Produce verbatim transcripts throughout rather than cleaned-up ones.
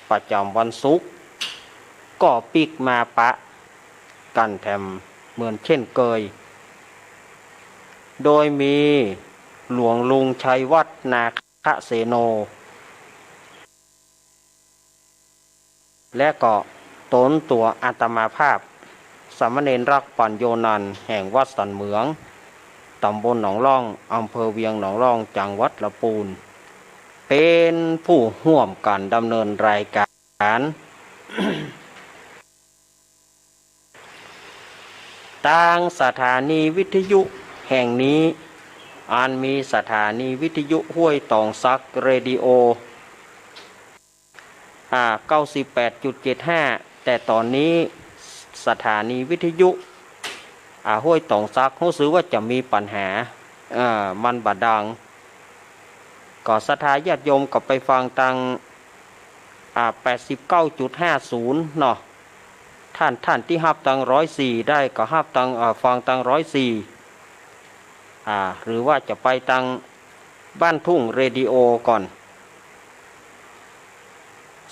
ประจ๋ำวันศุกร์ ก็ปิ๊กมาปะกั๋นแถมเหมือนเช่นเกย โดยมีหลวงลุงชัยวัฒน์ นาคเสโน และก็ตนตั๋วอาตมาภาพ สามเณรรักษ์ ปัญโญนันท์ แห่งวัดสันเหมือง ต๋ำบลหนองล่อง อำเภอเวียงหนองล่อง จังหวัดละปูน เป๋นผู้ฮ่วมกั๋นดำเนินรายก๋าน ตางสถานีวิทยุแห่งนี้ อันมีสถานีวิทยุห้วยตองสักเรดิโอ อ่า เก้าสิบแปดจุดเจ็ดห้า แต่ต๋อนนี้สถานีวิทยุ อ่า ห้วยตองสัก ฮู้สึกว่าจะมีปัญหา อ่า มันบ่ดัง ก็ศรัทธาญาติโยมก็ไปฟังตาง อ่า แปดสิบเก้าจุดห้าศูนย์ เนาะ ท่าน ท่านตี้ฮับตางร้อยสี่ได้ก็ฮับตาง อ่า ฟังตางร้อยสี่ อ่า หรือว่าจะไปตางบ้านทุ่งเรดิโอก่อน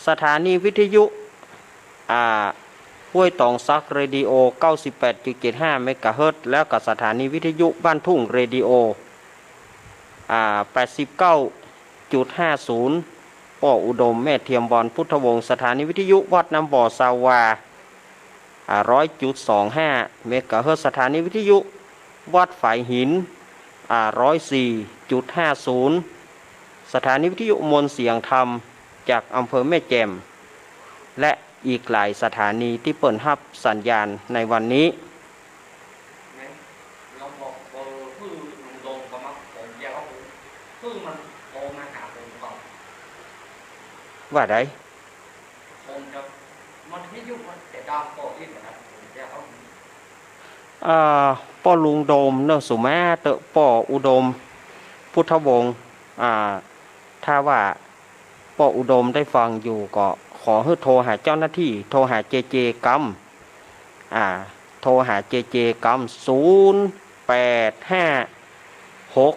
สถานีวิทยุ อ่า ห้วยตองสักเรดิโอ เก้าสิบแปดจุดเจ็ดห้า เมกะเฮิรตซ์ แล้วก็สถานีวิทยุบ้านทุ่งเรดิโอ อ่า แปดสิบเก้าจุดห้าศูนย์ ป้ออุดม แม่เทียมวรรณ พุทธวงศ์ สถานีวิทยุวัดน้ำบ่อ ซาวา อ่า ร้อยจุดสองห้า เมกะเฮิรตซ์ สถานีวิทยุวัดฝายหิน อ่า ร้อยสี่จุดห้าศูนย์ สถานีวิทยุมนต์เสียงธรรม จากอำเภอแม่แจ่ม และอีกหลายสถานีตี้เปิ้นฮับสัญญาณในวันนี้ ว่าใด อ่า ป้อลุงโดมเนาะ สุมาเต๊อะ ป้ออุดม พุทธวงศ์ อ่า ถ้าว่าป้ออุดมได้ฟังอยู่ก็ขอหื้อโทรหาเจ้าหน้าตี้ โทรหาเจเจกำ อ่า โทรหาเจเจกำ ศูนย์แปดห้าหก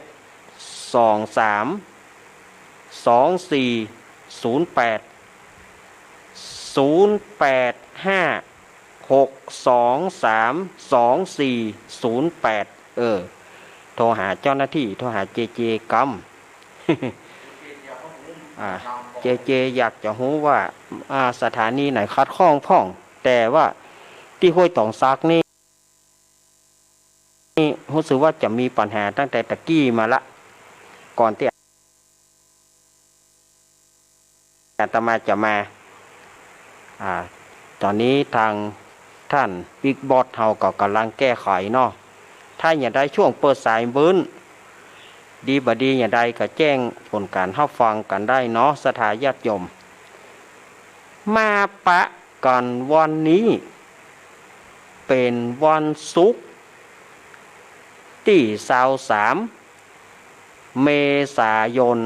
สองสามสองสี่ศูนย์แปด ศูนย์แปดห้าหกสองสามสองสี่ศูนย์แปด เออ โทรหาเจ้าหน้าตี้ โทรหาเจเจกำ อ่า เจเจอยากจะฮู้ว่า อ่า สถานีไหนขัดข้องพ่อง แต่ว่าตี้ห้วยตองสักนี่ นี่ฮู้สึกว่าจะมีปัญหาตั้งแต่ตะกี้มาละ ก่อนตี้อาตมาจะมา อ่า ต๋อนนี้ตางต้านบิ๊กบอสเฮาก็ก่ำลังแก้ไขเนาะ ถ้าอย่างใดช่วงเปิดสายมื้น ดีบ่ดีอย่างใดก็แจ้งผลก๋านฮับฟังกั๋นได้เนาะ ศรัทธาญาติโยม มาปะกั๋นวันนี้ เป๋นวันศุกร์ ตี้ซาวสาม เมษายน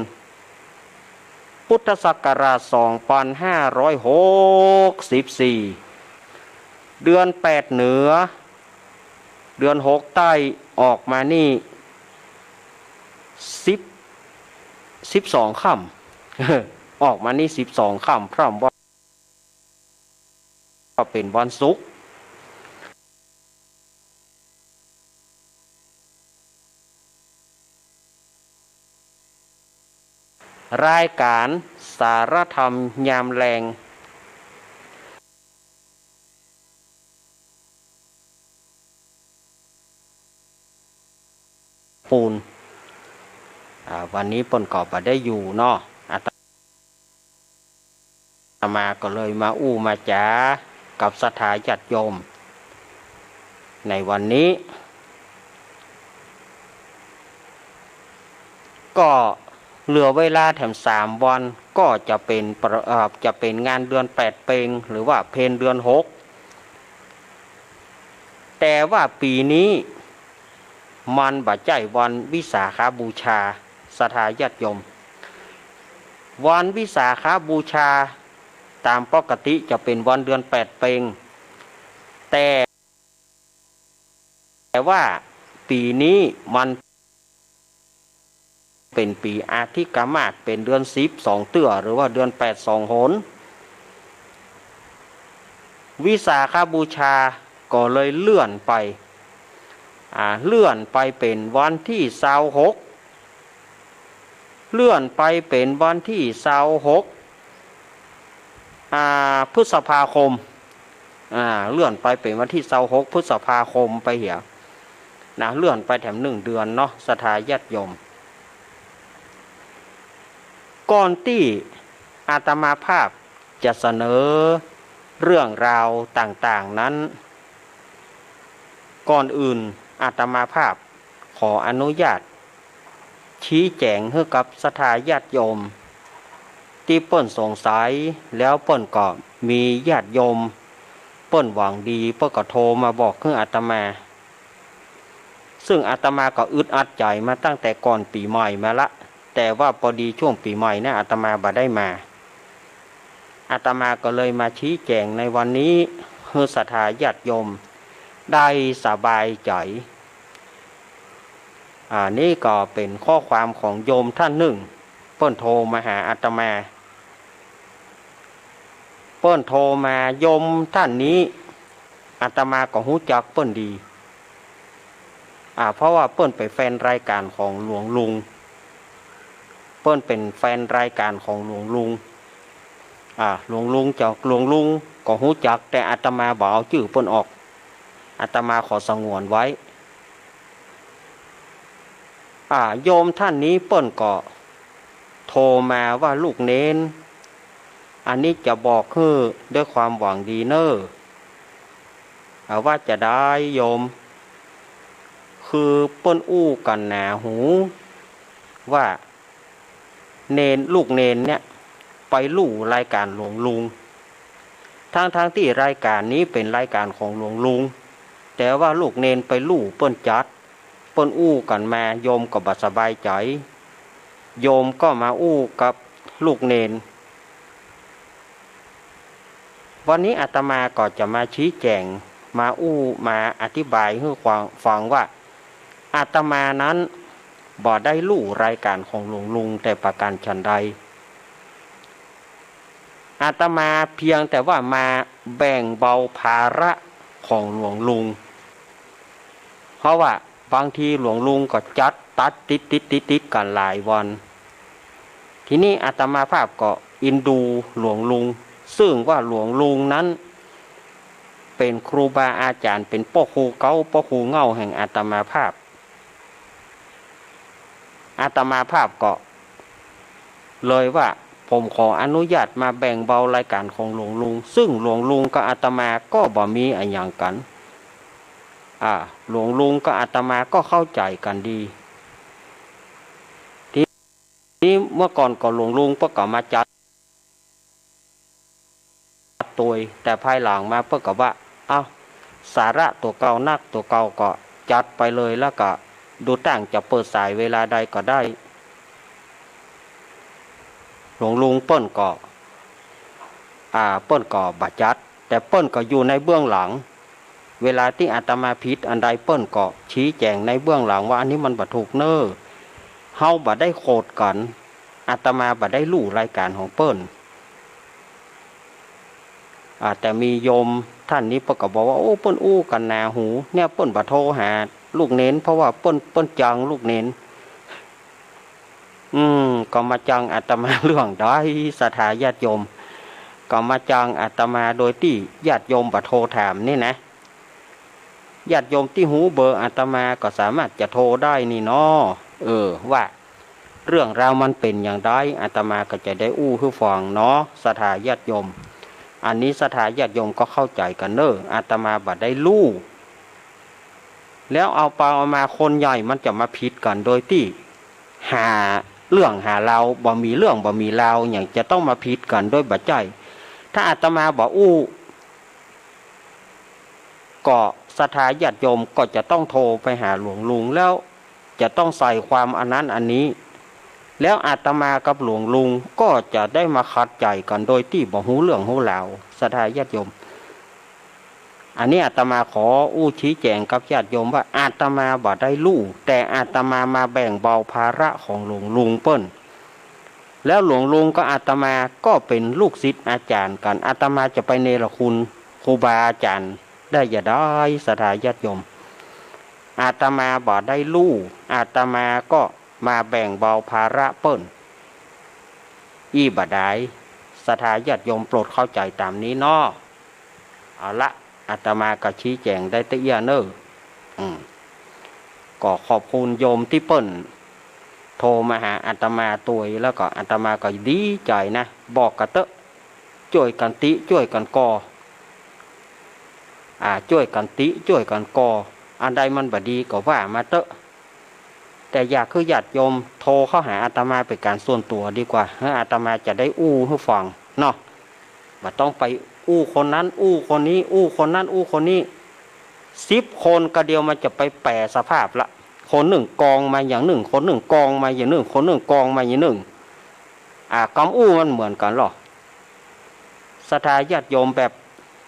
พุทธศักราช สองพันห้าร้อยหกสิบสี่ เดือนแปดเหนือ เดือนหกใต้ออกมานี่ สิบ สิบสองค่ำ ออกมานี่สิบสองค่ำ พร่ำว่า ก็เป๋นวันศุกร์ รายก๋านสารธรรมยามแลง ปูน อ่า วันนี้เปิ้นก็บ่ได้อยู่เนาะ อาตมาก็เลยมาอู้มาจ๋ากับศรัทธาญาติโยม ในวันนี้ ก็เหลือเวลาแถมสามวัน ก็จะเป๋นประ เอ่อ จะเป๋นงานเดือนแปดเปง หรือว่าเพลเดือนหก แต่ว่าปี๋นี้มันบ่ใจ้วันวิสาขบูชา ศรัทธาญาติโยม วันวิสาขบูชาต๋ามปกติจะเป๋นวันเดือนแปดเปง แต่ แต่ว่าปี๋นี้มันเป๋นปี๋อาทิกมาส เป๋นเดือนสิบสองเตื้อ หรือว่าเดือนแปดสองหน วิสาขบูชาก็เลยเลื่อนไป อ่า เลื่อนไปเป๋นวันตี้ซาวหก เลื่อนไปเป๋นวันตี้ซาวหก อ่า พฤษภาคม อ่า เลื่อนไปเป๋นวันตี้ซาวหก พฤษภาคมไปเหีย นะ เลื่อนไปแถมนึ่งเดือนเนาะ ศรัทธาญาติโยม ก่อนตี้อาตมาภาพจะเสนอเรื่องราวต่างๆ นั้น ก่อนอื่นอาตมาภาพขออนุญาต ชี้แจ๋งหื้อกับศรัทธาญาติโยม ตี้เปิ้นสงสัย แล้วเปิ้นก็มีญาติโยม เปิ้นหวังดี เปิ้นก็โทรมาบอกหื้ออาตมา ซึ่งอาตมาก็อึดอัดใจ๋มาตั้งแต่ก่อนปี๋ใหม่มาละ แต่ว่าปอดีช่วงปี๋ใหม่นะ อาตมาบ่ได้มา อาตมาก็เลยมาชี้แจ๋งในวันนี้ หื้อศรัทธาญาติโยมได้สบายใจ๋ อ่า นี่ก็เป๋นข้อความของโยมท่านนึ่ง เปิ้นโทรมาหาอาตมา เปิ้นโทรมา โยมท่านนี้ อาตมาก็ฮู้จักเปิ้นดี อ่า เพราะว่าเปิ้นเป๋นแฟนรายก๋านของหลวงลุง เปิ้นเป๋นแฟนรายก๋านของหลวงลุง อ่า หลวงลุงจะ หลวงลุงก็ฮู้จัก แต่อาตมาบ่เอาจื้อเปิ้นออก อาตมาขอสงวนไว้ อ่า โยมท่านนี้เปิ้นก็โทรมาว่า ลูกเณร อันนี้จะบอกหื้อด้วยความหวังดีเน่อ อ่า ว่าจะใดโยม คือเปิ้นอู้กั๋นหนาหู ว่าเณร ลูกเณรเนี่ยไปลู่รายก๋านหลวงลุง ทั้งๆ ตี้รายก๋านนี้เป๋นรายก๋านของหลวงลุง แต่ว่าลูกเณรไปลู่เปิ้นจัด เปิ้นอู้กั๋นมา โยมก็บ่สบายใจ๋ โยมก็มาอู้กับลูกเณร วันนี้อาตมาก็จะมาชี้แจ๋ง มาอู้ มาอธิบายหื้อฟัง ฟังว่า อาตมานั้นบ่ได้ลู่รายก๋านของหลวงลุงแต่ประการฉันใด อาตมาเพียงแต่ว่ามาแบ่งเบาภาระของหลวงลุง เพราะว่าบางทีหลวงลุงก็จัดตัดติดๆๆๆ กั๋นหลายวัน ทีนี้อาตมาภาพก็เอ็นดูหลวงลุง ซึ่งว่าหลวงลุงนั้นเป๋นครูบาอาจ๋ารย์ เป๋นป้อครูเก๊า ป้อครูเหง้าแห่งอาตมาภาพ อาตมาภาพก็เลยว่า ผมขออนุญาตมาแบ่งเบารายการของหลวงลุง ซึ่งหลวงลุงกับอาตมาก็บ่มีอะหยังกั๋น อ่า หลวงลุงกับอาตมาก็เข้าใจ๋กั๋นดี ทีนี้เมื่อก่อนก็หลวงลุงเปิ้นก็มาจัด ตวย แต่ภายหลังมาเปิ้นก็ว่า เอ้า สาระตั๋วเก่านักตั๋วเก่าก็จัดไปเลย แล้วก็ดูตั้งจะเปิดสายเวลาใดก็ได้ หลวงลุงเปิ้นก็ อ่า เปิ้นก็บ่จัด แต่เปิ้นก็อยู่ในเบื้องหลัง เวลาตี้อาตมาผิดอันใดเปิ้นก็ชี้แจ๋งในเบื้องหลังว่า อันนี้มันบ่ถูกเน่อ เฮาบ่ได้โขดกั๋น อาตมาบ่ได้ลู่รายการของเปิ้น อ่า แต่มีโยมท่านนี้เปิ้นก็บอกว่า โอ้ เปิ้นอู้กั๋นหนาหู เนี่ยเปิ้นบ่โทรหาลูกเณร เพราะว่าเปิ้น เปิ้นจังลูกเณร อืม ก็มาจังอาตมาเรื่องใด ศรัทธาญาติโยม ก็มาจังอาตมาโดยตี้ญาติโยมบ่โทรถามนี่นะ ญาติโยมตี้ฮู้เบอร์อาตมาก็สามารถจะโทรได้นี่เนาะ เออ ว่าเรื่องราวมันเป๋นอย่างใด อาตมาก็จะได้อู้หื้อฟังเนาะ ศรัทธาญาติโยม อันนี้ศรัทธาญาติโยมก็เข้าใจ๋กั๋นเน่อ อาตมาบ่ได้ลู่ แล้วเอาไปเอามาคนใหญ่มันจะมาผิดกั๋นโดยตี้หาเรื่องหาราว บ่มีเรื่องบ่มีราวหยังจะต้องมาผิดกั๋นโดยบ่ใจ้ ถ้าอาตมาบ่อู้ ก็ศรัทธาญาติโยมก็จะต้องโทรไปหาหลวงลุง แล้วจะต้องใส่ความอันนั้นอันนี้ แล้วอาตมากับหลวงลุงก็จะได้มาขัดใจ๋กั๋นโดยตี้บ่ฮู้เรื่องฮู้ราว ศรัทธาญาติโยม อันนี้อาตมาขออู้ชี้แจ๋งกับญาติโยมว่าอาตมาบ่ได้ลู่ แต่อาตมามาแบ่งเบาภาระของหลวงลุงเปิ้น แล้วหลวงลุงกับอาตมาก็เป๋นลูกศิษย์อาจ๋ารย์กั๋น อาตมาจะไปเนรคุณ ครูบาอาจ๋ารย์ได้จะได้ ศรัทธาญาติโยม อาตมาบ่ได้ฮู้ อาตมาก็มาแบ่งเบาภาระเปิ้น อี้บ่ดาย ศรัทธาญาติโยมโปรดเข้าใจ๋ต๋ามนี้เนาะ เอาละ อาตมาก็ชี้แจ๋งได้เต้าอี้เน่อ อืม ก็ขอบคุณโยมตี้เปิ้นโทรมาหาอาตมาตวย แล้วก็อาตมาก็ดีใจ๋นะ บอกกั๋นเต๊อะ จ้วยกั๋นติ จ้วยกั๋นก่อ อ่า จ้วยกั๋นติ จ้วยกั๋นก่อ อันใดมันบ่ดีก็ว่ามาเต๊อะ แต่อยากหื้อญาติโยมโทรเข้าหาอาตมาเป๋นก๋านส่วนตั๋วดีกว่า หื้ออาตมาจะได้อู้หื้อฟังเนาะ บ่ต้องไปอู้คนนั้นอู้คนนี้ อู้คนนั้นอู้คนนี้ สิบคนกะเดียวมันจะไปแป๋สภาพละ คนนึ่งกองมาอย่างนึ่ง คนนึ่งกองมาอย่างนึ่ง คนนึ่งกองมาอย่างนึ่ง อ่า กำอู้มันเหมือนกั๋นลอ ศรัทธาญาติโยมแบบ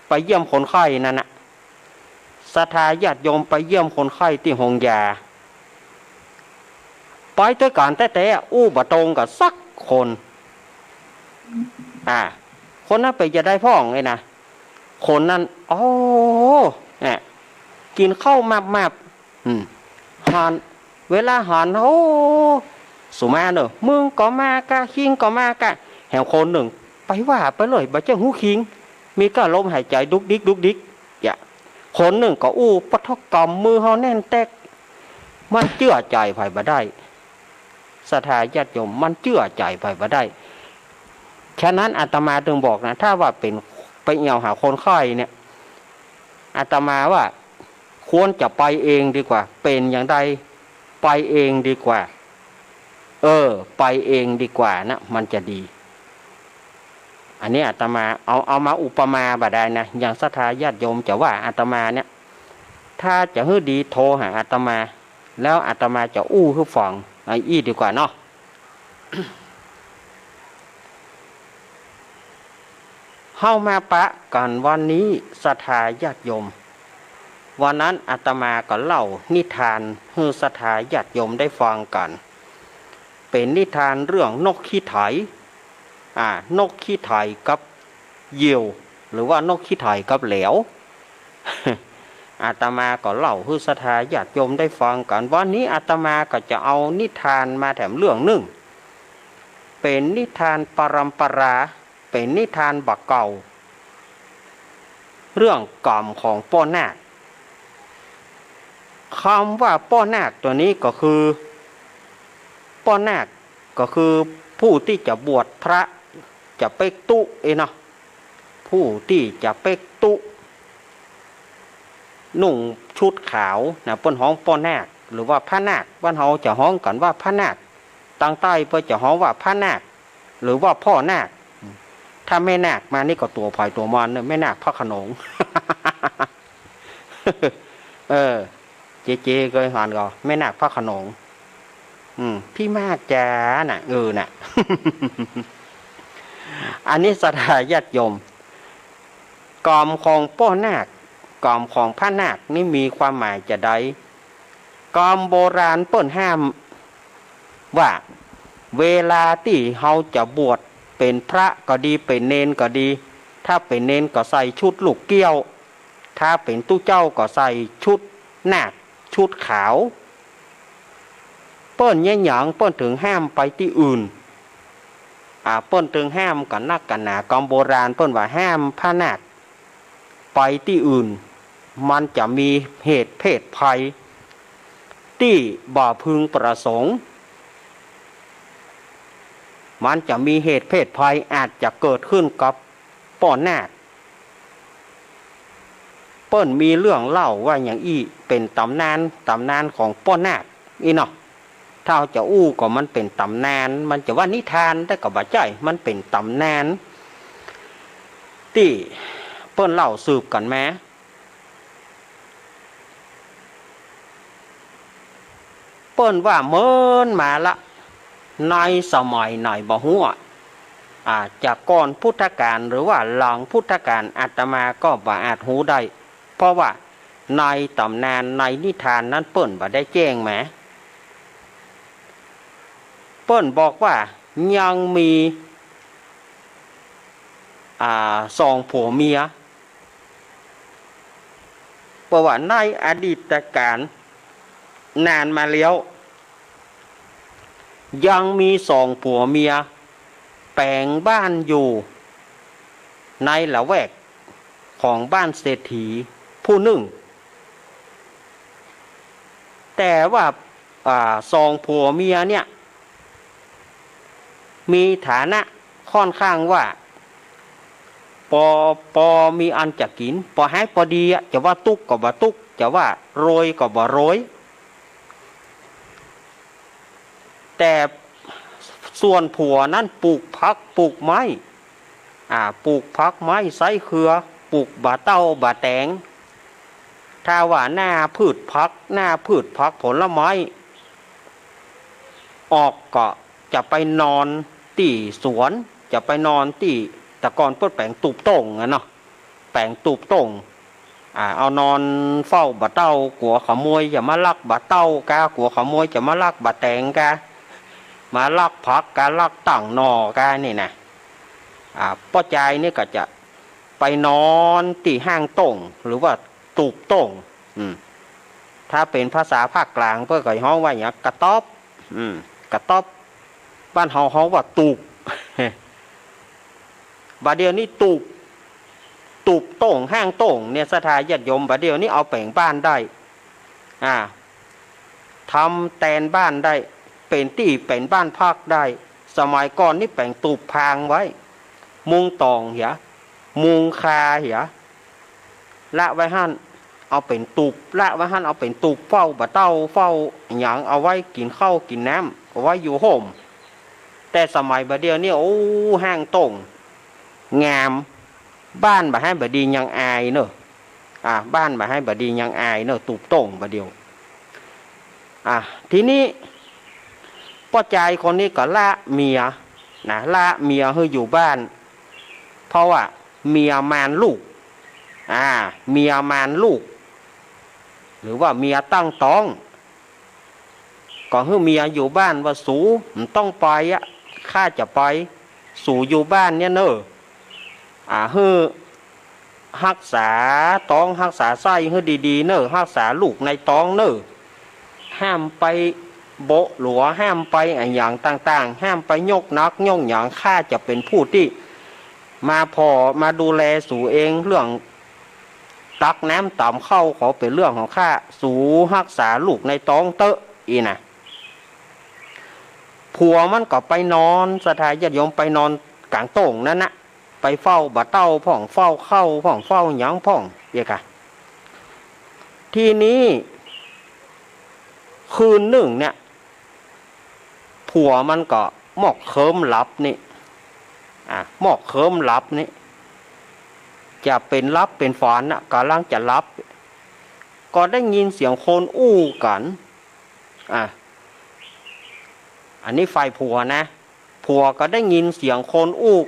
ไปเยี่ยมคนไข้นั่นน่ะ ศรัทธาญาติโยมไปเยี่ยมคนไข้ตี้โฮงยา ไปตวยกั๋นแต๊ๆ อู้บ่ตรงกั๋นสักคน อ่า คนนั้นเป๋นจะใดพ่องเอ้ยนะ คนนั้น โอ้ เนี่ย กิ๋นข้าวมับๆ อืม หัน เวลาหัน โอ้ สุมาเน่อ มึงก็มากะ คิงก็มากะ แหมคนนึ่ง ไปว่าไปเลย บ่ใจ้ฮู้คิง มีก้าลมหายใจ๋ดุกดิกดุกดิก อย่า คนนึ่งก็อู้ ปะทะ ก๋ำมือเฮาแน่นแต๊ก มันเจื้อใจ๋ใผบ่ได้ ศรัทธาญาติโยม มันเจื้อใจ๋ใผบ่ได้ ฉะนั้นอาตมาจึงบอกนะ ถ้าว่าเป๋นไปเอี่ยวหาคนไข้เนี่ย อาตมาว่าควรจะไปเองดีกว่า เป๋นอย่างใดไปเองดีกว่า เออ ไปเองดีกว่านะ มันจะดี อันนี้อาตมาเอา เอามาอุปมาบ่ดายนะ อย่างศรัทธาญาติโยมจะว่าอาตมาเนี่ย ถ้าจะหื้อดีโทรหาอาตมา แล้วอาตมาจะอู้หื้อฟัง เอาอี้ดีกว่าเนาะ เฮามาปะกั๋นวันนี้ ศรัทธาญาติโยม วันนั้นอาตมาก็เล่านิทานหื้อศรัทธาญาติโยมได้ฟังกั๋น เป๋นนิทานเรื่องนกขี้ไถ อ่า นกขี้ไถกับเหยี่ยว หรือว่านกขี้ไถกับแหลว อาตมาก็เล่าหื้อศรัทธาญาติโยมได้ฟังกั๋น วันนี้อาตมาก็จะเอานิทานมาแถมเรื่องนึ่ง เป๋นนิทานปรำปรา เป๋นนิทานบ่าเก่า เรื่องก๋รรมของป้อนาค กำว่าป้อนาคตั๋วนี้ก็คือ ป้อนาคก็คือผู้ตี้จะบวชพระ จะเป๊กตุ๊เอ้ยเนาะ ผู้ตี้จะเป๊กตุ๊ นุ่งชุดขาวนะ เปิ้นฮ้องป้อนาค หรือว่าพระนาค บ้านเฮาจะฮ้องกั๋นว่าพระนาค ตางใต้เปิ้นจะฮ้องว่าพระนาค หรือว่าพ่อนาค ถ้าแม่นาคมานี่ก็ตั๋วใผตั๋วมันเน่อ แม่นาคพระโขนง เออ เจเจเกยหันก่อ แม่นาคพระโขนง อืม พี่มากจ๋าน่ะ เออ น่ะ อันนี้ศรัทธาญาติโยม ก๋รรมของป้อนาค ก๋รรมของพระนาคนี่มีความหมายจะใด ก๋รรมโบราณเปิ้นห้ามว่า เวลาตี้เฮาจะบวชเป๋นพระก็ดี เป๋นเณรก็ดี ถ้าเป๋นเณรก็ใส่ชุดลูกเกี้ยว ถ้าเป๋นตุ๊เจ้าก็ใส่ชุดนาค ชุดขาว เปิ้นเยียะหยังเปิ้นเถิงห้ามไปตี้อื่น อ่า เปิ้นเถิงห้ามกั๋นนักกั๋นหนา ก๋รรมโบราณเปิ้นว่าห้ามพระนาคไปตี้อื่น มันจะมีเหตุเพศภัยตี้บ่พึงประสงค์ มันจะมีเหตุเพศภัยอาจจะเกิดขึ้นกับป้อนาค เปิ้นมีเรื่องเล่าว่าอย่างอี้ เป๋นต๋ำนาน ต๋ำนานของป้อนาคอี้เนาะ ถ้าจะอู้ก็มันเป๋นต๋ำนาน มันจะว่านิทานแต่ก็บ่ใจ้ มันเป๋นต๋ำนานตี้เปิ้นเล่าสืบกั๋นมา เปิ้นว่าเมินมาละ ในสมัยไหนบ่ฮู้อะ อ่า จะก่อนพุทธกาลหรือว่าหลังพุทธกาล อาตมาก็บ่อาจฮู้ได้ เพราะว่าในต๋ำนานในนิทานนั้นเปิ้นบ่ได้แจ้งมา เปิ้นบอกว่ายังมี อ่า สองผัวเมีย ราะว่าในอดีตกาลนานมาแล้ว ยังมีสองผัวเมียแป๋งบ้านอยู่ในละแวกของบ้านเศรษฐีผู้นึ่ง แต่ว่า อ่า สองผัวเมียเนี่ย มีฐานะค่อนข้างว่า ปอ ปอมีอันจะกิ๋น ปอหายปอดีอะ จะว่าตุ๊กก็บ่ตุ๊ก จะว่ารวยก็บ่รวย แต่ส่วนผัวนั้นปลูกผักปลูกไม้ อ่า ปลูกผักไม้ไส้เครือ ปลูกบ่าเต้าบ่าแตง ถ้าว่าหน้าพืชผัก หน้าพืชผักผลไม้ ออกก็จะไปนอนตี้สวน จะไปนอนตี้ แต่ก่อนเปิ้นแป๋งตูบโต้งอะเนาะ แป๋งตูบโต้ง อ่า เอานอนเฝ้าบ่าเต้า กั๋วขโมยจะมาลักบ่าเต้ากา กั๋วขโมยจะมาลักบ่าแตงกา มาลักผักกา ลักตั๋งหน่อกา นี่นะ อ่า ป้อจายนี่ก็จะไปนอนตี้ห้างโต้ง หรือว่าตูบโต้ง อืม ถ้าเป๋นภาษาภาคกลางเปิ้นก็ฮ้องว่าหยัง กระต๊อบ อืม กระต๊อบ บ้านเฮาฮ้องว่าตูบ บ่าเดี่ยวนี้ตูบ ตูบโต้ง ห้างโต้งเนี่ย ศรัทธาญาติโยม บ่าเดี่ยวนี้เอาแป๋งบ้านได้ อ่า ทำแตนบ้านได้ เป๋นตี้เป๋นบ้านพักได้ สมัยก่อนนี่แป๋งตูบพางไว้ มุงต๋องเหีย มุงคาเหีย ละไว้หั้น เอาเป๋นตูบ ละไว้หั้น เอาเป๋นตูบเฝ้าบ่าเต้า เฝ้าหยัง เอาไว้กิ๋นข้าวกิ๋นน้ำ เอาไว้อยู่ฮ่ม แต่สมัยบ่าเดี่ยวนี้ โอ้ ห้างโต้ง งาม บ้านบ่าหายบ่าดียังอายเนาะ อ่า บ้านบ่าหายบ่าดียังอายเนาะ ตูบโต้งบ่าเดี่ยว อ่า ทีนี้ป้อจายคนนี้ก็ละเมียนะ ละเมียหื้ออยู่บ้าน เพราะว่าเมียมานลูก อ่า เมียมานลูก หรือว่าเมียตั้งต๊อง ก็หื้อเมียอยู่บ้านว่า สูบ่ต้องไปอะ ข้าจะไป สูอยู่บ้านเนี่ยเน่อ อ่า หื้อฮักษาต๊องฮักษาไส้หื้อดีๆ เน่อ ฮักษาลูกในต๊องเน่อ ห้ามไปโบะหลัว ห้ามไปอะหยังต่างๆ ห้ามไปยกหนักยกหยัง ข้าจะเป๋นผู้ตี้มาผ่อ มาดูแลสูเอง เรื่องตักน้ำต๋ำข้าวขอเป๋นเรื่องของข้า สูฮักษาลูกในต๊องเต๊อะ อี้นะ ผัวมันก็ไปนอน ศรัทธาญาติโยม ไปนอนก๋างโต้งนั้นนะ ไปเฝ้าบ่าเต้าพ่อง เฝ้าข้าวพ่อง เฝ้าหยังพ่อง เอียกะ ทีนี้ คืนนึ่งเนี่ย ผัวมันก็มอกเคิมหลับนี่ อ่ะ มอกเคิมหลับนี่ จะเป๋นหลับเป๋นฝันน่ะ ก่ำลังจะหลับ ก็ได้ยินเสียงคนอู้กั๋น อ่ะ อันนี้ฝ่ายผัวนะ ผัวก็ได้ยินเสียงคนอู้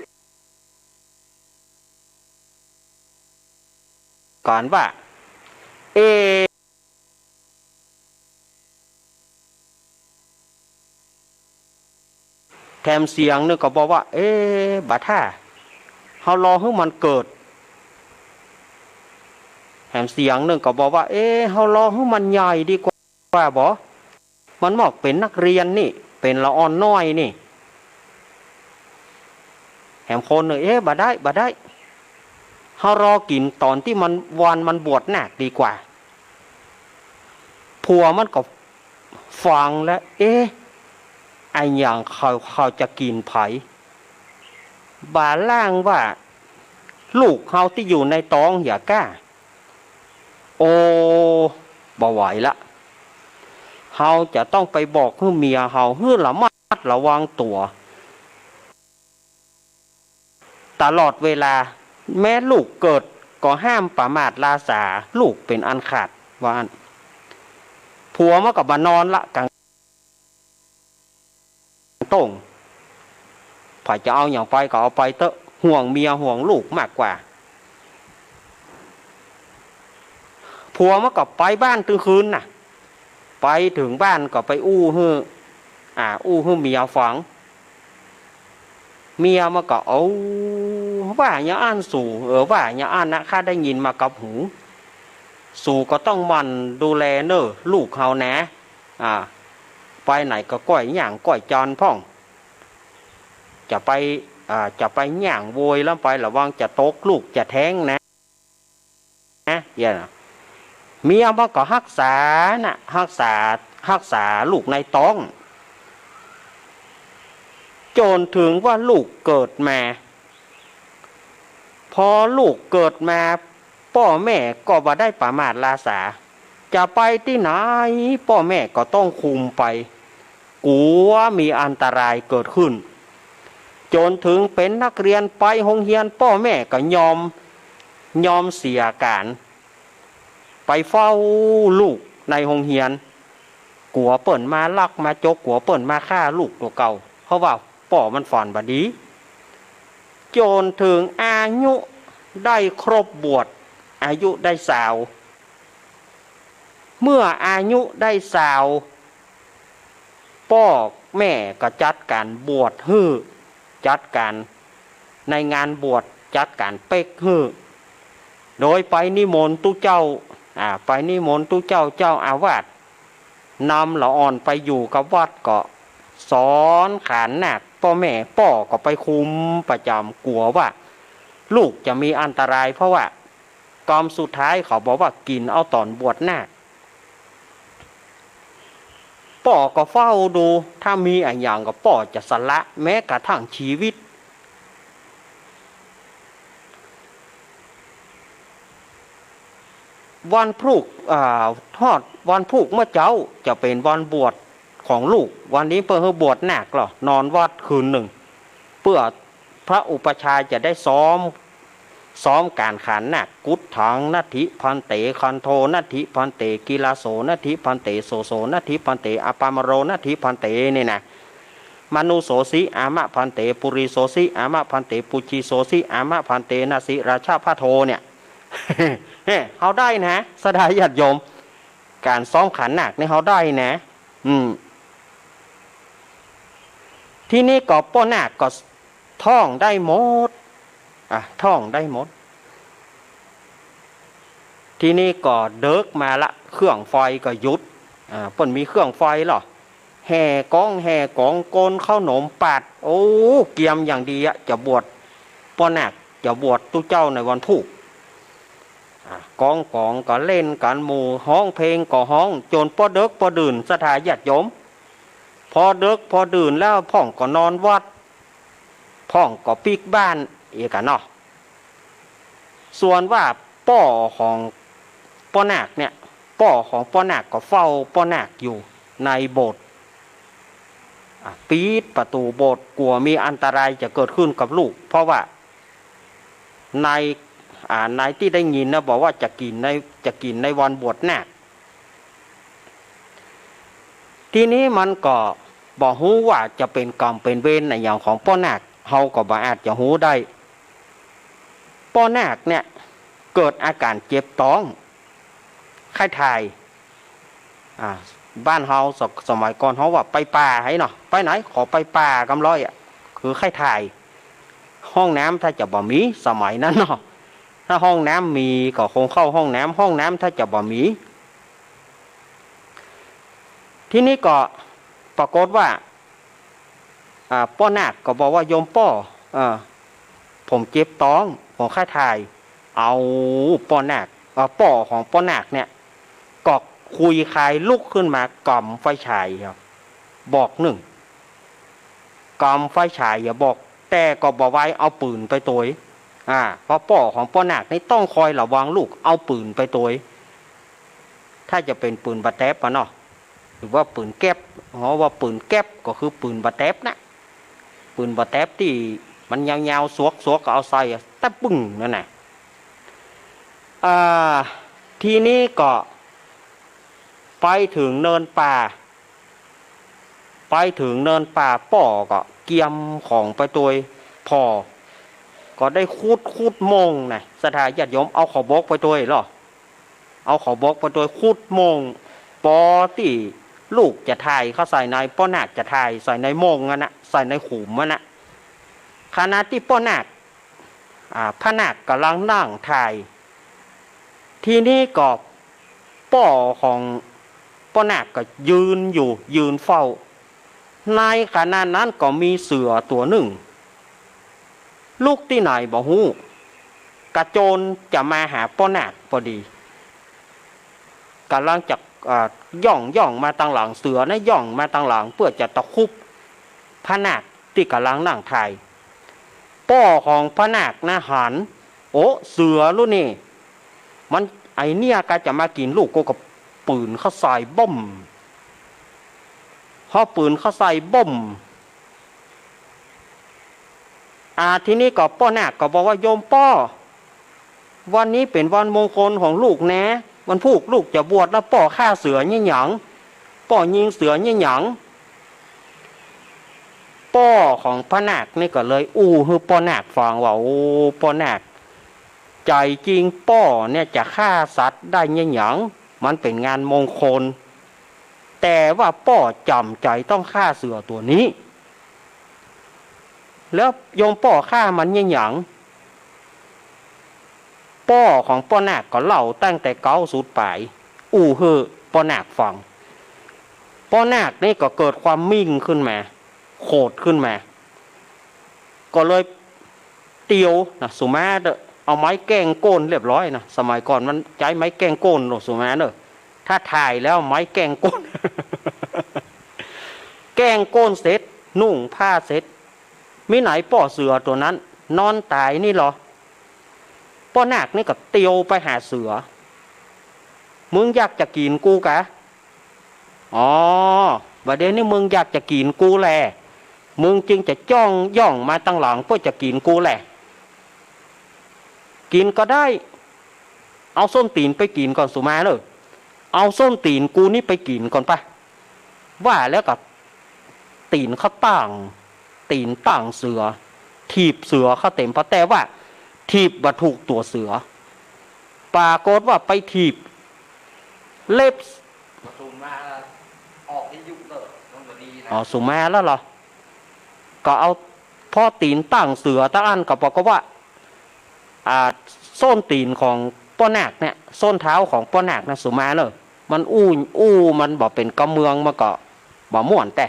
กั๋นว่า เอ แถมเสียงนึ่งก็บอกว่า เอ๊ะ บ่าถ้า เฮารอหื้อมันเกิด แถมเสียงนึ่งก็บอกว่า เอ๊ะ เฮารอหื้อมันใหญ่ดีกว่าบ่ มันมอกเป๋นนักเรียนนี่ เป๋นละอ่อนน้อยนี่ แถมคนนึ่ง เอ๊ะ บ่ได้ บ่ได้ เฮารอกิ๋นต๋อนตี้มัน วันมันบวชหนักดีกว่า ผัวมันก็ฟังแล้ว เอ๊ะ อะหยังเขา เขาจะกิ๋นใผ บ่าล่างว่า ลูกเฮาตี้อยู่ในต๊องเหียก้า โอ้ บ่ไหวละ เฮาจะต้องไปบอกหื้อเมียเฮาหื้อระมัดระวังตั๋ว ตลอดเวลา แม้ลูกเกิดก็ห้ามประมาทลาสาลูกเป๋นอันขาด ว่าอั้น ผัวมันก็บ่นอนละก๋างโต้ง ใผจะเอาหยังไปก็เอาไปเต๊อะ ห่วงเมียห่วงลูกมากกว่า ผัวมันก็ไปบ้านตึงคืนน่ะ ไปเถิงบ้านก็ไปอู้หื้อ อ่า อู้หื้อเมียฟัง เมียมันก็ เอ้า ว่าหยังอั้นสู เออ ว่าหยังอั้นนะ ข้าได้ยินมากับหู สูก็ต้องหมั่นดูแลเน่อลูกเฮานะ อ่า ไปไหนก็ก้อยย่างก้อยจอนพ่อง จะไป อ่า จะไปย่างโวยลำไป ระวังจะตกลูกจะแท้งนะ นะ เดี๋ยวนะ เมียมันก็ฮักษานะ ฮักษา ฮักษาลูกในต๊อง จ๋นเถิงว่าลูกเกิดมา พอลูกเกิดมา ป้อแม่ก็บ่ได้ประมาทลาสา จะไปตี้ไหน ป้อแม่ก็ต้องคุมไป กั๋วมีอันตรายเกิดขึ้น จ๋นเถิงเป๋นนักเฮียนไปโฮงเฮียน ป้อแม่ก็ยอม ยอมเสียก๋าน ไปเฝ้าลูกในโฮงเฮียน กั๋วเปิ้นมาลักมาจก กั๋วเปิ้นมาฆ่าลูกตั๋วเก่า เพราะว่าป้อมันฝันบ่ดี จ๋นเถิงอายุได้ครบบวช อายุได้ซาว เมื่ออายุได้ซาว ป้อแม่ก็จัดก๋านบวชหื้อ จัดก๋านในงานบวช จัดก๋านเป๊กหื้อ โดยไปนิมนต์ตุ๊เจ้า อ่า ไปนิมนต์ตุ๊เจ้าเจ้าอาวาส นำละอ่อนไปอยู่กับวัด ก็สอนขานนาค ป้อแม่ป้อก็ไปคุมประจ๋ำ กั๋วว่าลูกจะมีอันตราย เพราะว่ากำสุดท้ายเขาบอกว่ากิ๋นเอาต๋อนบวชนาค ป้อก็เฝ้าดู ถ้ามีอะหยังก็ป้อจะสละแม้กระทั่งจีวิต วันพูก อ่า ฮอดวันพูกเมื่อเจ๊าจะเป๋นวันบวชของลูก วันนี้เปิ้นหื้อบวชนาคลอ นอนวัดคืนนึ่ง เปื้อพระอุปัชฌาย์จะได้ซ้อม ซ้อมก๋านขานนาค กุฏฐัง นัตถิ ภันเต คัณโฑ นัตถิ ภันเต กิลาโส นัตถิ ภันเต โสโส นัตถิ ภันเต อปามโร นัตถิ ภันเต นี่นะ มานุโสสิ อามะ ภันเต ปุริโสสิ อามะ ภันเต ปุจฉิโสสิ อามะ ภันเต นาสิราชะพะโท เนี่ย เฮ้ เฮาได้นะ ศรัทธาญาติโยม ก๋านซ้อมขานนาคนี่เฮาได้นะ อืม ทีนี้ก็ป้อนาคก็ท่องได้หมด อ่ะ ท่องได้หมด ทีนี้ก็เดิ็กมาละ เครื่องไฟก็หยุด อ่า เปิ้นมีเครื่องไฟลอ แห่ก๋องแห่ก๋อง ก๋นข้าวหนมปาด โอ้ เกียมอย่างดีอะ จะบวชป้อนาค จะบวชตุ๊เจ้าในวันพูก อ่า ก๋องก๋องก็เล่นกั๋น หมู่ฮ้องเพลงก็ฮ้อง จ๋นปอเดิ็กปอดื่น ศรัทธาญาติโยม ปอเดิ็กปอดื่นแล้วพ่องก็นอนวัด พ่องก็ปิ๊กบ้าน เอกะเนาะ ส่วนว่าป้อของป้อนาคเนี่ย ป้อของป้อนาคก็เฝ้าป้อนาคอยู่ในโบสถ์ อ่ะ ปิดประตู๋โบสถ์ กั๋วมีอันตรายจะเกิดขึ้นกับลูก เพราะว่าใน อ่า ในตี้ได้ยินนะ บอกว่าจะกิ๋นใน จะกิ๋นในวันบวชนาค ทีนี้มันก็บ่ฮู้ว่าจะเป๋นกรรมเป๋นเวรอะหยังของป้อนาค เฮาก็บ่อาจจะฮู้ได้ ป้อนาคเนี่ยเกิดอาก๋านเจ็บต๊อง ไข้ถ่าย อ่า บ้านเฮา ส- สมัยก่อนเฮาว่าไปป่าไห้เนาะ ไปไหน ขอไปป่ากำร้อยอะ คือไข้ถ่าย ห้องน้ำถ้าจะบ่มี สมัยนั้นเนาะ ถ้าห้องน้ำมีก็คงเข้าห้องน้ำ ห้องน้ำถ้าจะบ่มี ทีนี้ก็ปรากฏว่า อ่า ป้อนาคก็บอกว่า โยมป้อ เอ่อ ผมเจ็บต๊อง ผมไข้ถ่าย เอาป้อนาค เอ่อ ป้อของป้อนาคเนี่ย ก็คุยคายลุกขึ้นมา ก๋ำไฟฉายครับ บอกนึ่ง ก๋ำไฟฉายอย่าบอก แต่ก็บ่วายเอาปืนไปตวย อ่า เพราะป้อของป้อนาคนี่ต้องคอยระวังลูก เอาปืนไปตวย ถ้าจะเป๋นปืนบ่าแต๊บอะเนาะ หรือว่าปืนแก๊ป เฮาว่าปืนแก๊ปก็คือปืนบ่าแต๊บนะ ปืนบ่าแต๊บตี้มันยาวๆ สวกๆ ก็เอาใส่อะ ตะปึ้ง นั่นน่ะ อ่า ทีนี้ก็ไปเถิงเนินป่า ไปเถิงเนินป่า ป้อก็เกียมของไปตวย ป้อก็ได้ขุด ขุดโม่งนะ ศรัทธาญาติโยม เอาขาวบกไปตวยลอ เอาขาวบกไปตวย ขุดโม่ง ปอตี้ลูกจะถ่ายเข้าใส่ใน ป้อนาคจะถ่ายใส่ในโม่งอันนะ ใส่ในขุมอันนะ ขณะตี้ป้อนาค อ่า ป้อนาคก่ำลังนั่งถ่าย ทีนี้ก็ ป้อของป้อนาคก็ยืนอยู่ ยืนเฝ้า ในขณะนั้นก็มีเสือตั๋วนึ่ง ลุกตี้ไหนบ่ฮู้ กระโจนจะมาหาป้อนาคพอดี ก่ำลังจะ อ่า ย่อง ย่องมาตางหลัง เสือนะย่องมาตางหลัง เปื้อจะตะคุบป้อนาคตี้ก่ำลังนั่งถ่าย ป้อของป้อนาคนะหัน โอ้ เสือลูกนี่ มัน ไอ้เนี่ยกาจะมากิ๋นลูก ก็ ก็ปืนเข้าใส่บ้ม พอปืนเข้าใส่บ้ม อ่า ทีนี้ก็ป้อนาคก็บอกว่า โยมป้อ วันนี้เป๋นวันมงคลของลูกนะ วันพูกลูกจะบวชแล้ว ป้อฆ่าเสือเยียะหยัง ป้อยิงเสือเยียะหยัง ป้อของป้อนาคนี่ก็เลยอู้หื้อป้อนาคฟังว่า โอ้ ป้อนาค ใจ๋จริงป้อเนี่ยจะฆ่าสัตว์ได้เยียะหยัง มันเป๋นงานมงคล แต่ว่าป้อจ๋ำใจ๋ต้องฆ่าเสือตั๋วนี้ แล้วโยมป้อฆ่ามันเยียะหยัง ป้อของป้อนาคก็เล่าตั้งแต่เก๊าสุดป๋าย อู้หื้อป้อนาคฟัง ป้อนาคนี่ก็เกิดความมิ่งขึ้นมา โขดขึ้นมา ก็เลยเตียวนะ สุมาเต๊อะ เอาไม้แก้งก้นเรียบร้อยนะ สมัยก่อนมันใจ๊ไม้แก้งก้นเนาะ สุมาเต๊อะ ถ้าถ่ายแล้วไม้แก้งก้น แก้งก้นเสร็จ นุ่งผ้าเสร็จ มิไหนป้อเสือตั๋วนั้น นอนต๋ายนี่ลอ ป้อนาคนี่ก็เตียวไปหาเสือ มึงอยากจะกิ๋นกูกา อ๋อ บ่าเดี่ยวนี้มึงอยากจะกิ๋นกูแล มึงจึงจะจ้องย่องมาตางหลังเปื้อจะกิ๋นกูแล กิ๋นก็ได้ เอาส้นตี๋นไปกิ๋นก่อนสุมาเน่อ เอาส้นตี๋นกูนี่ไปกิ๋นก่อนปะ ว่าแล้วก็ตี๋นเข้าตั้ง ตี๋นตั้งเสือ ถีบเสือเข้าเต็ม ปะแต่ว่าถีบบ่ถูกตั๋วเสือ ปรากฏว่าไปถีบเล็บ สุมาออกวิทยุเน่อ มันบ่ดีนะ อ๋อ สุมาแล้วเหรอ ก็เอา พอตี๋นตั้งเสือตางอั้นก็ปรากฏว่า อ่า ส้นตี๋นของป้อนาคเนี่ย ส้นเท้าของป้อนาคนะ สุมาเน่อ มันอู้ อู้มันบ่เป๋นกำเมือง มันก็บ่ม่วนแต๊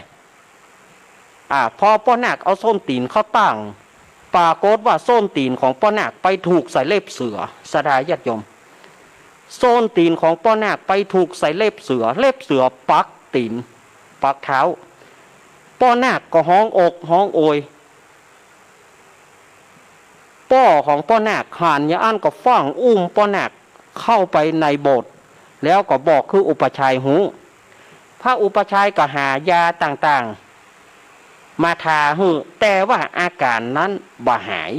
อ่า พอป้อนาคเอาส้นตี๋นเข้าตั้ง ปรากฏว่าส้นตี๋นของป้อนาคไปถูกใส่เล็บเสือ ศรัทธาญาติโยม ส้นตี๋นของป้อนาคไปถูกใส่เล็บเสือ เล็บเสือปักตี๋น ปักเท้า ป้อนาคก็ฮ้องอกฮ้องโอย ป้อของป้อนาคหันอย่างอั้นก็ฟ้องอุ้มป้อนาคเข้าไปในโบสถ์ แล้วก็บอกคืออุปัชฌาย์ฮู้ พระอุปัชฌาย์ก็หายาต่างๆ มาทาหื้อ แต่ว่าอาก๋านนั้นบ่หาย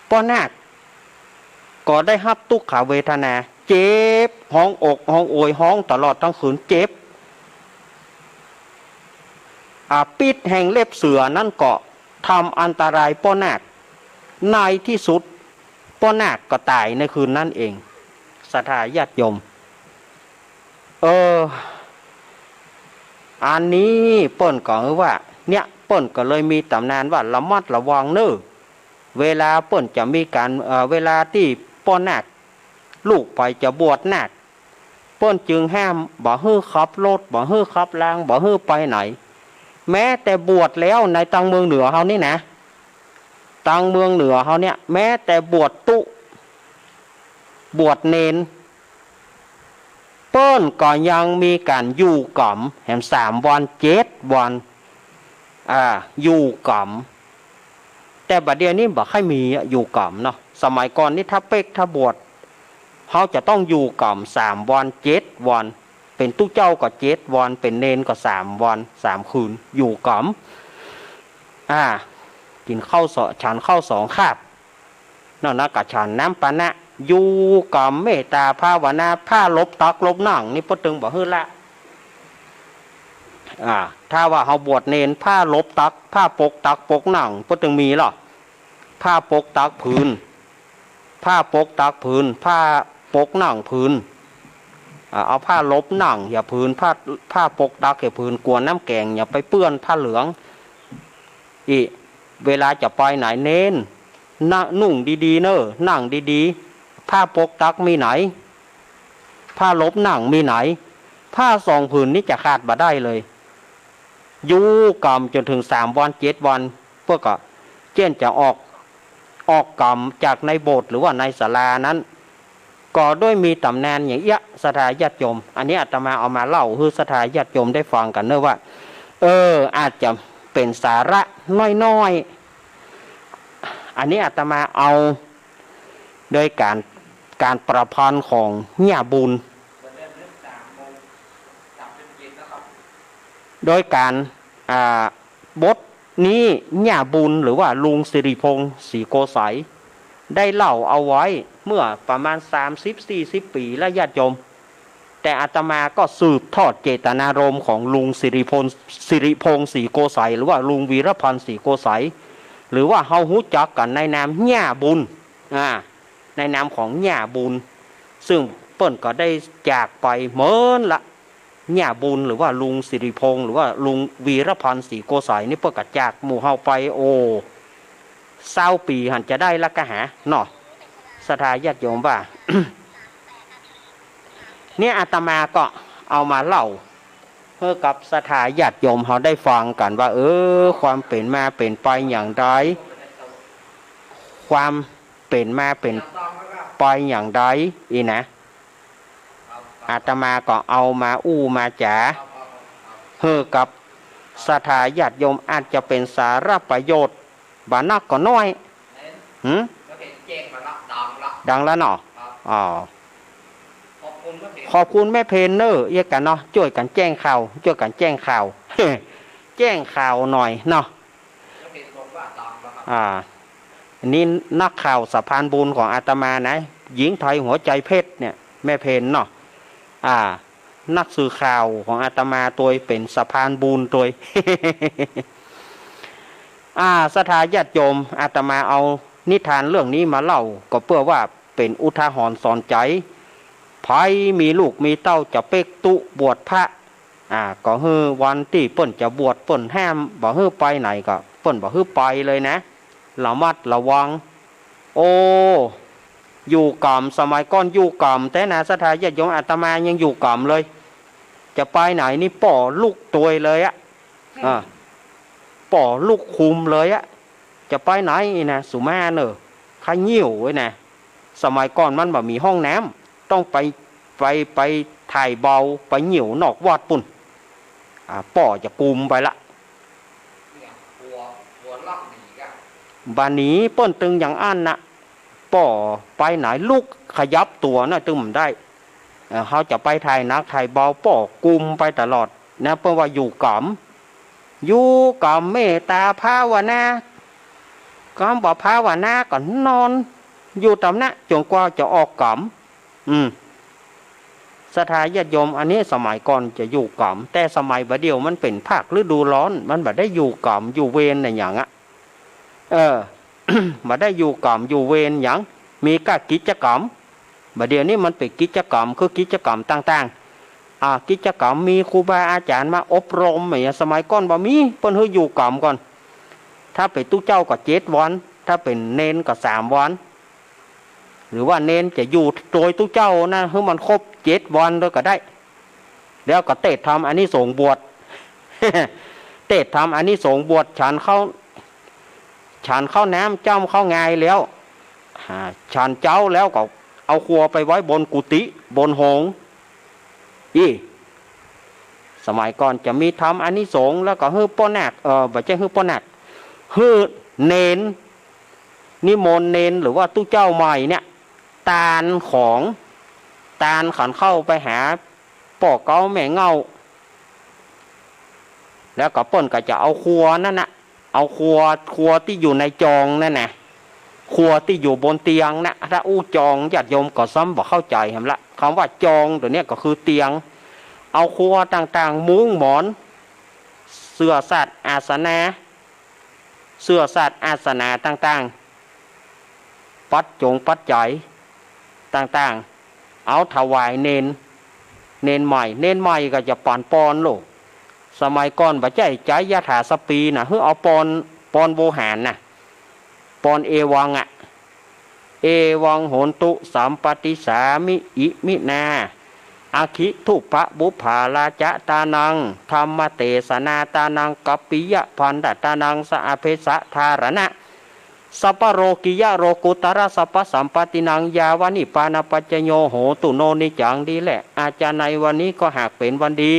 ป้อนาคก็ได้ฮับตุ๊กขเวทนา เจ็บ ฮ้องอกฮ้องโอย ฮ้องตลอดตึงคืน เจ็บ อ่า ปิ๊ษแห่งเล็บเสือนั้นก็ทำอันตรายป้อนาค ในตี้สุด ป้อนาคก็ต๋ายในคืนนั้นเอง ศรัทธาญาติโยม เออ อันนี้เปิ้นก็ว่า เนี่ย เปิ้นก็เลยมีต๋ำนานว่าระมัดระวังเน่อ เวลาเปิ้นจะมีก๋าน เอ่อ เวลาตี้ป้อนาค ลูกไปจะบวชนาค เปิ้นจึงห้ามบ่หื้อขับรถ บ่หื้อขับราง บ่หื้อไปไหน แม้แต่บวชแล้วในตางเมืองเหนือเฮานี่นะ ตางเมืองเหนือเฮาเนี่ย แม้แต่บวชตุ๊ บวชเณร เปิ้นก็ยังมีก๋านอยู่ก๋ำแหม สามวันเจ็ดวัน อ่า อยู่ก๋ำ แต่บ่าเดี่ยวนี้บ่ใค่มีอะ อยู่ก๋ำเนาะ สมัยก่อนนี่ถ้าเป๊กถ้าบวช เฮาจะต้องอยู่ก๋ำสามวันเจ็ดวัน เป๋นตุ๊เจ้าก็เจ็ดวัน เป๋นเณรก็สามวันสามคืน อยู่ก๋ำ อ่า กิ๋นข้าวสอ- ฉันข้าวสองคาบ นอกนั้นก็ฉันน้ำปานะ อยู่ก๋ำเมตตาภาวนา ผ้าหลบตักหลบนั่งนี่เปิ้นตึงบ่หื้อละ อ่า ถ้าว่าเฮาบวชเณร ผ้าหลบตัก ผ้าปกตักปกนั่ง เปิ้นตึงมีเหรอ ผ้าปกตักผืน ผ้าปกตักผืน ผ้าปกนั่งผืน อ่า เอาผ้าหลบนั่งเหียผืน ผ้า ผ้าปกตักเหียผืน กั๋วน้ำแก๋งอย่าไปเปื้อนผ้าเหลือง อิ เวลาจะไปไหนเณร นะ นุ่งดีๆ เน่อ นั่งดีๆ ผ้าปกตักมีไหน ผ้าหลบหนังมีไหน ผ้าสองผืนนี้จะขาดบ่ได้เลย อยู่กรรมจ๋นเถิงสามวันเจ็ดวัน เปิ้นก็เจ๊นจะออก ออกกรรมจากในโบสถ์หรือว่าในศาลานั้น ก็ด้วยมีต๋ำนานอย่างเอี้ย ศรัทธาญาติโยม อันนี้อาตมาเอามาเล่าหื้อศรัทธาญาติโยมได้ฟังกั๋นเนาะว่า เออ อาจจะเป๋นสาระน้อยๆ อันนี้อาตมาเอาโดยก๋าน ก๋านประพันธ์ของเฮียบุญ โดยก๋าน อ่า บทนี้เฮียบุญหรือว่าลุงสิริพงษ์ ศรีโกไสย ได้เล่าเอาไว้เมื่อประมาณสามสิบสี่สิบปี๋แล้วญาติโยม แต่อาตมาก็สืบทอดเจตนารมณ์ของลุงสิริพงษ์ สิริพงษ์ ศรีโกไสย หรือว่าลุงวีรพันธ์ ศรีโกไสย หรือว่าเฮาฮู้จักกั๋นในนามเฮียบุญ อ่า ในนามของเฮียบุญ ซึ่งเปิ้นก็ได้จากไปเมินละ เฮียบุญหรือว่าลุงสิริพงษ์ หรือว่าลุงวีรพันธ์ ศรีโกไสยนี่เปิ้นก็จากหมู่เฮาไป โอ้ ซาวปี๋หันจะได้ละกะหาเนาะ ศรัทธาญาติโยมว่า เนี่ยอาตมาก็เอามาเล่าหื้อกับศรัทธาญาติโยมเฮาได้ฟังกั๋นว่า เออ ความเป๋นมาเป๋นไปอย่างใด ความเป๋นมาเป๋นไปอย่างใด อี้นะ อาตมาก็เอามาอู้มาจ๋าหื้อกับศรัทธาญาติโยม อาจจะเป๋นสาระประโยชน์ บ่นักก็น้อย หืม ดังแล้วเนาะ อ๋อ ขอบคุณแม่เพนเนอะ เอี้ยกั๋นเนาะ จ้วยกั๋นแจ้งข่าว จ้วยกั๋นแจ้งข่าว แจ้งข่าวหน่อยเนาะ อ่า อันนี้นักข่าวสะพานบุญของอาตมานะ หญิงไทยหัวใจเพชรเนี่ย แม่เพนเนาะ อ่า นักสื่อข่าวของอาตมาตวย เป๋นสะพานบุญตวย อ่า ศรัทธาญาติโยม อาตมาเอานิทานเรื่องนี้มาเล่า ก็เปื้อว่าเป๋นอุทาหรณ์สอนใจ๋ ใผมีลูกมีเต้าจะเป๊กตุ๊บวชพระ อ่า ก็หื้อวันตี้เปิ้นจะบวช เปิ้นห้ามบ่หื้อไปไหนก็ เปิ้นบ่หื้อไปเลยนะ ระมัดระวัง โอ้ อยู่กรรม สมัยก่อนอยู่กรรมแต๊นะ ศรัทธาญาติโยม อาตมายังอยู่กรรมเลย จะไปไหนนี่ป้อลุกตวยเลยอะ อ่า ป้อลุกคุมเลยอะ จะไปไหนนะ สุมาเนอะ ขะหยิ่วไว้นะ สมัยก่อนมันบ่มีห้องน้ำ ต้องไป ไป ไปถ่ายเบา ไปหยิ่วนอกวัดปู้น อ่า ป้อจะกุมไปละ บ่าหนีเปิ้นตึงอย่างอั้นนะ ป้อไปไหนลุกขยับตั๋วนะตึงบ่ได้ เอ่อ เฮาจะไปถ่ายหนักถ่ายเบา ป้อกุมไปตลอดนะ เปิ้นว่าอยู่กรรม อยู่กรรมเมตตาภาวนา กำบ่ภาวนาก็นอนอยู่ต๋ำนั้นจ๋นกว่าจะออกกรรม อืม ศรัทธาญาติโยม อันนี้สมัยก่อนจะอยู่กรรม แต่สมัยบ่าเดี่ยวมันเป๋นภาคฤดูร้อน มันบ่ได้อยู่กรรมอยู่เวรอะหยังอะ เออ บ่ได้อยู่กรรมอยู่เวรหยัง มีก้ากิจกรรม บ่าเดี่ยวนี้มันเป๋นกิจกรรม คือกิจกรรมต่างๆ อ่า กิจกรรมมีครูบาอาจ๋ารย์มาอบรมอย่างเงี้ย สมัยก่อนบ่มี เปิ้นหื้ออยู่กรรมก่อน ถ้าเป๋นตุ๊เจ้าก็เจ็ดวัน ถ้าเป๋นเณรก็สามวัน หรือว่าเณรจะอยู่ตวยตุ๊เจ้านะ หื้อมันครบเจ็ดวันตวยก็ได้ แล้วก็เตศน์ทำอานิสงส์บวช เตศน์ทำอานิสงส์บวช ฉันข้าว ฉันข้าวน้ำจ้ำข้าวงายแล้ว อ่า ฉันเจ๊าแล้วก็เอาครัวไปไว้บนกุฏิ บนหงส์ อี้ สมัยก่อนจะมีทำอานิสงส์ แล้วก็หื้อป้อนาค เอ่อ บ่ใจ้หื้อป้อนาค หื้อเณร นิมนต์เณรหรือว่าตุ๊เจ้าใหม่เนี่ย ตานของ ตานขันเข้าไปหาป้อเก๊าแม่เหง้า แล้วก็เปิ้นก็จะเอาครัวนั้นน่ะ เอาครัว ครัวตี้อยู่ในจองนั่นน่ะ ครัวตี้อยู่บนเตียงน่ะ ถ้าอู้จองญาติโยมก็ซ้ำบ่เข้าใจ๋แหมละ กำว่าจองตั๋วเนี้ยก็คือเตียง เอาครัวต่างๆ มุ้งหมอน เสื่อสัตว์อาสนะ เสื่อสัตว์อาสนะต่างๆ ปัจจงปัจจัยต่างๆ เอาถวายเณร เณรใหม่ เณรใหม่ก็จะปั๋นปอนโลก สมัยก่อนบ่ใจ้ใจ๊ยถาสปีนะ หื้อเอาปอน ปอนโวหารน่ะ ปอนเอวังอะ เอวังโหนตุสัมปะติสสามิ อิมินา อะคิทุปปะปุปผาราจะตานัง ธัมมเตสนาตานัง กัปปิยะพันธะตานัง สะอะเพสะทาระณะ สัพพะโลกิยะโลกุตตะระสัพพะสัมปัตตินัง ยาวะนิพพานะปัจจโย โหตุโน นิจจัง ดีแล อาจารย์ ในวันนี้ก็หากเป๋นวันดี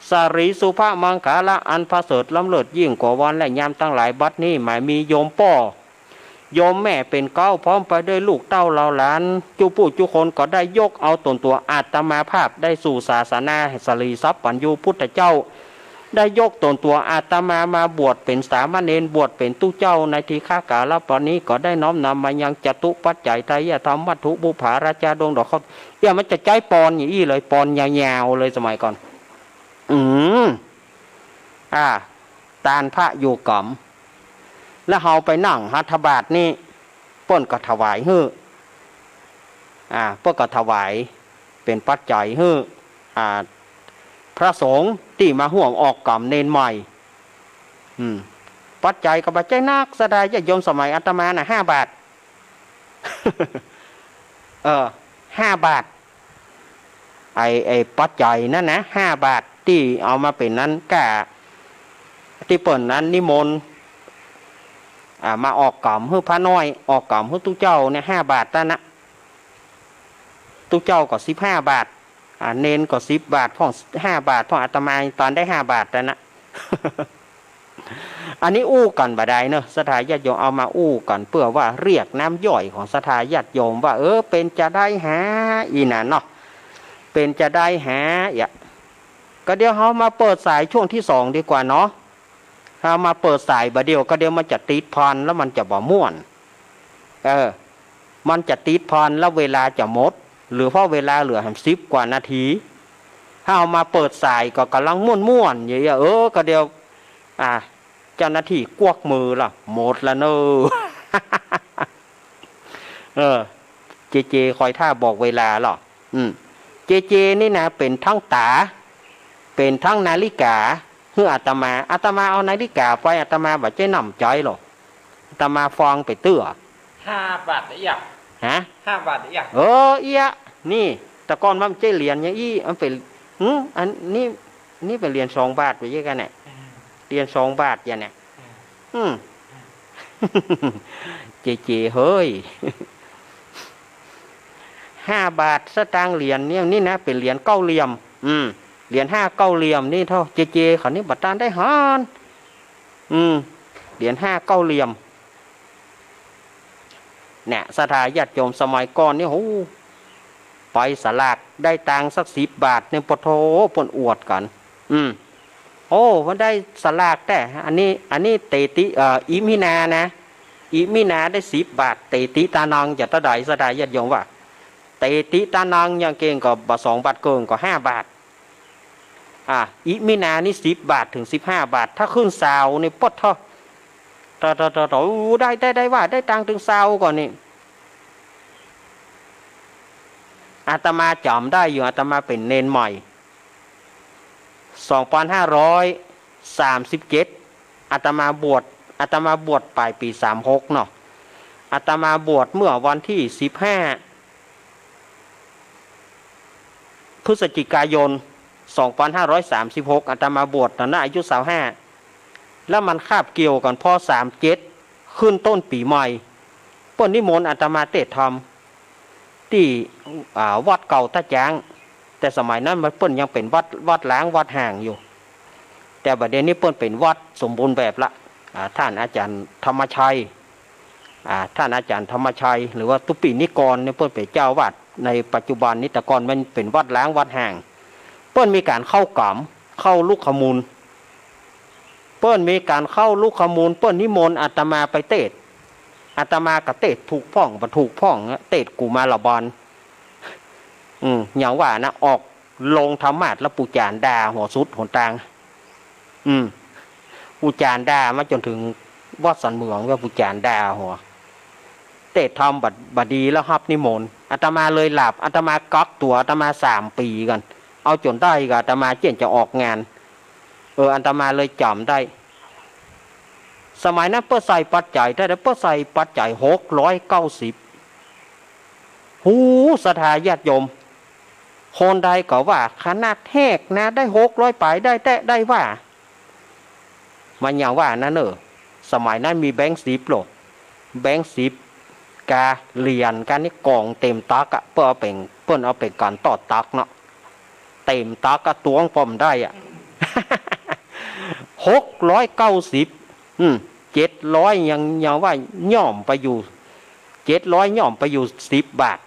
สะหรีสุภะมังคละอันประเสริฐล้ำเลิศยิ่งกว่าวันและยามตังหลาย บัดนี้หมายมีโยมป้อ โยมแม่เป๋นเก๊า พร้อมไปด้วยลูกเต้าเหล่าหลาน จุผู้จุคนก็ได้ยกเอาตนตั๋วอาตมาภาพได้สู่ศาสนาสะหรีสัพพัญญูพุทธเจ้า ได้ยกตนตั๋วอาตมามาบวชเป๋นสามเณร บวชเป๋นตุ๊เจ้าในทีฆะกาลปะนี้ ก็ได้น้อมนำมายังจตุปัจจัยไตรยธรรมวัตถุปุปผาราจะดวงดอกข้าว เอี้ย มันจะใจ๊ปอนอย่างอี้เลย ปอนยาวๆ เลยสมัยก่อน อืม อ่า ตานพระอยู่ก๋ำ แล้วเฮาไปนั่งหัตถบาตรนี่ เปิ้นก็ถวายหื้อ อ่า เปิ้นก็ถวายเป๋นปัจจัยหื้อ อ่า พระสงฆ์ตี้มาฮ่วมออกก๋ำเณรใหม่ อืม ปัจจัยก็บ่ใจ้นัก ศรัทธาญาติโยม สมัยอาตมาน่ะ ห้าบาท เออ ห้าบาท ไอ้ ไอ้ปัจจัยนั้นนะ ห้าบาทตี้เอามาเป๋นนั้น ก้าตี้เปิ้นนั้นนิมนต์ อ่า มาออกก๋ำหื้อพระน้อย ออกก๋ำหื้อตุ๊เจ้าเนี่ย ห้าบาทนั้นนะ ตุ๊เจ้าก็สิบห้าบาท อ่า เณรก็สิบบาทพ่อง ห้าบาทพ่อง อาตมาต๋อนได้ห้าบาทนั้นนะ อันนี้อู้กั๋นบ่ดายเนาะ ศรัทธาญาติโยม เอามาอู้กั๋น เปื้อว่าเรียกน้ำย่อยของศรัทธาญาติโยมว่า เออ เป๋นจาใดหา อี้น่ะเนาะ เป๋นจาใดหา เอี้ย ก็เดี๋ยวเฮามาเปิดสายช่วงตี้สองดีกว่าเนาะ เฮามาเปิดสายบ่าเดี่ยว ก็เดี๋ยวมันจะติดพันแล้วมันจะบ่ม่วน เออ มันจะติดพันแล้วเวลาจะหมด หรือเพราะเวลาเหลือแหมสิบกว่านาที ถ้าเฮามาเปิดสายก็ก่ำลังม่วนๆ อยู่ เออ ก็เดี๋ยว อ่า เจ้าหน้าตี้กวักมือละ หมดละเนอะ เออ เจเจคอยท่าบอกเวลาละ อืม เจเจนี่นะ เป๋นตึงต๋า เป๋นตึงนาฬิกา หื้ออาตมา อาตมาเอานาฬิกาไป อาตมาบ่ใจ้น้ำใจ๋หรอก อาตมาฟังไปเตื้อ ห้าบาทเอี้ย ฮะ ห้าบาทเอี้ย เออ เอี้ย นี่ แต่ก่อนมันบ่ใจ้เหรียญอย่างอี้ มันเป๋น หึ อันนี้ นี่เป๋นเหรียญสองบาทไปเยียะกั๋นเนี่ย อืม เหรียญสองบาทอย่างเนี่ย อืม อืม เจเจเฮ้ย ห้าบาทสตางค์เหรียญเนี่ย นี่นะ เป๋นเหรียญเก้าเหลี่ยม อืม เหรียญห้าเก้าเหลี่ยมนี่เต้า เจเจเขานี่บ่ตันได้หัน อืม เหรียญห้าเก้าเหลี่ยม เนี่ย ศรัทธาญาติโยม สมัยก่อนนี่ โห ไปสลากได้ตังค์สักสิบบาทเนี่ย ปะโถ เปิ้นอวดกั๋น อืม โอ้ มันได้สลากแต๊ อันนี้ อันนี้เตติ เอ่อ อิมินานะ อิมินาได้สิบบาท เตติตานัง จะเต้าใด ศรัทธาญาติโยมว่า เตติตานัง อย่างเก่งก็บ่สองบาทเกิ่งก็ห้าบาท อ่ะ อิมินานี่สิบบาทเถิงสิบห้าบาท ถ้าขึ้นซาวนี่ ปะโถ โถ โถ โถ โถ อู้ ได้ ได้ ได้ว่า ได้ตังค์เถิงซาวก่อนนี่ อาตมาจ๋ำได้อยู่ อาตมาเป๋นเณรใหม่ สองพันห้าร้อยสามสิบเจ็ด อาตมาบวช อาตมาบวชป๋ายปี๋สามหกเนาะ อาตมาบวชเมื่อวันตี้สิบห้า พฤศจิกายน สองพันห้าร้อยสามสิบหก อาตมาบวชต๋อนนั้นอายุซาวห้า แล้วมันคาบเกี่ยวกั๋น พอสามเจ็ด ขึ้นต้นปี๋ใหม่ เปิ้นนิมนต์อาตมาเตศน์ธรรม ตี้ อ่า วัดเก่าต้าจ๊าง แต่สมัยนั้นมัน เปิ้นยังเป๋นวัด วัดร้างวัดฮ้างอยู่ แต่บัดเดี๋ยวนี้เปิ้นเป๋นวัดสมบูรณ์แบบละ อ่า ท่านอาจารย์ธรรมชัย อ่า ท่านอาจารย์ธรรมชัย หรือว่าตุ๊ปินิกรเนี่ย เปิ้นเป๋นเจ้าอาวาสในปัจจุบันนี้ แต่ก่อนมันเป๋นวัดร้างวัดฮ้าง เปิ้นมีก๋านเข้าก๋ำ เข้าลุกขมูล เปิ้นมีก๋านเข้าลุกขมูล เปิ้นนิมนต์อาตมาไปเตศน์ อาตมาก็เตศน์ถูกพ่อง บ่ถูกพ่อง เตศน์กุมารบาล อืม อย่างว่านะ ออกโรงธรรมาสน์แล้วปู๋จ๋ารย์ด่าหัวสุดหนตาง อืม ปู๋จ๋ารย์ด่ามาจ๋นเถิงวัดสันเหมือง ว่าปู๋จ๋ารย์ด่าหัว เตศน์ธรรมบ่ บ่ดีแล้วฮับนิมนต์ อาตมาเลยหลับ อาตมากักตั๋วอาตมาสามปี๋ก่อน เอาจ๋นได้ก่ออาตมาเจี่ยนจะออกงาน เออ อาตมาเลยจ๋ำได้ สมัยนั้นเปิ้นใส่ปัจจัยเต้าใด เปิ้นใส่ปัจจัยหกร้อยเก้าสิบ หู ศรัทธาญาติโยม คนใดก็ว่าขนาดแหกนาได้หกร้อยป๋ายได้แต๊ได้ว่า มันยังว่านั้นเน่อ สมัยนั้นมีแบงก์สิบโล แบงก์สิบกาเหรียญกานี่ก๋องเต็มตักอะ เปิ้นเอาเป๋น เปิ้นเอาเป๋นก๋านตอดตักเนาะ เต็มตักอะ ตวงป้อมได้อะ หกร้อยเก้าสิบ อืม เจ็ดร้อยยัง ยังว่าย่อมไปอยู่ เจ็ดร้อยย่อมไปอยู่สิบบาท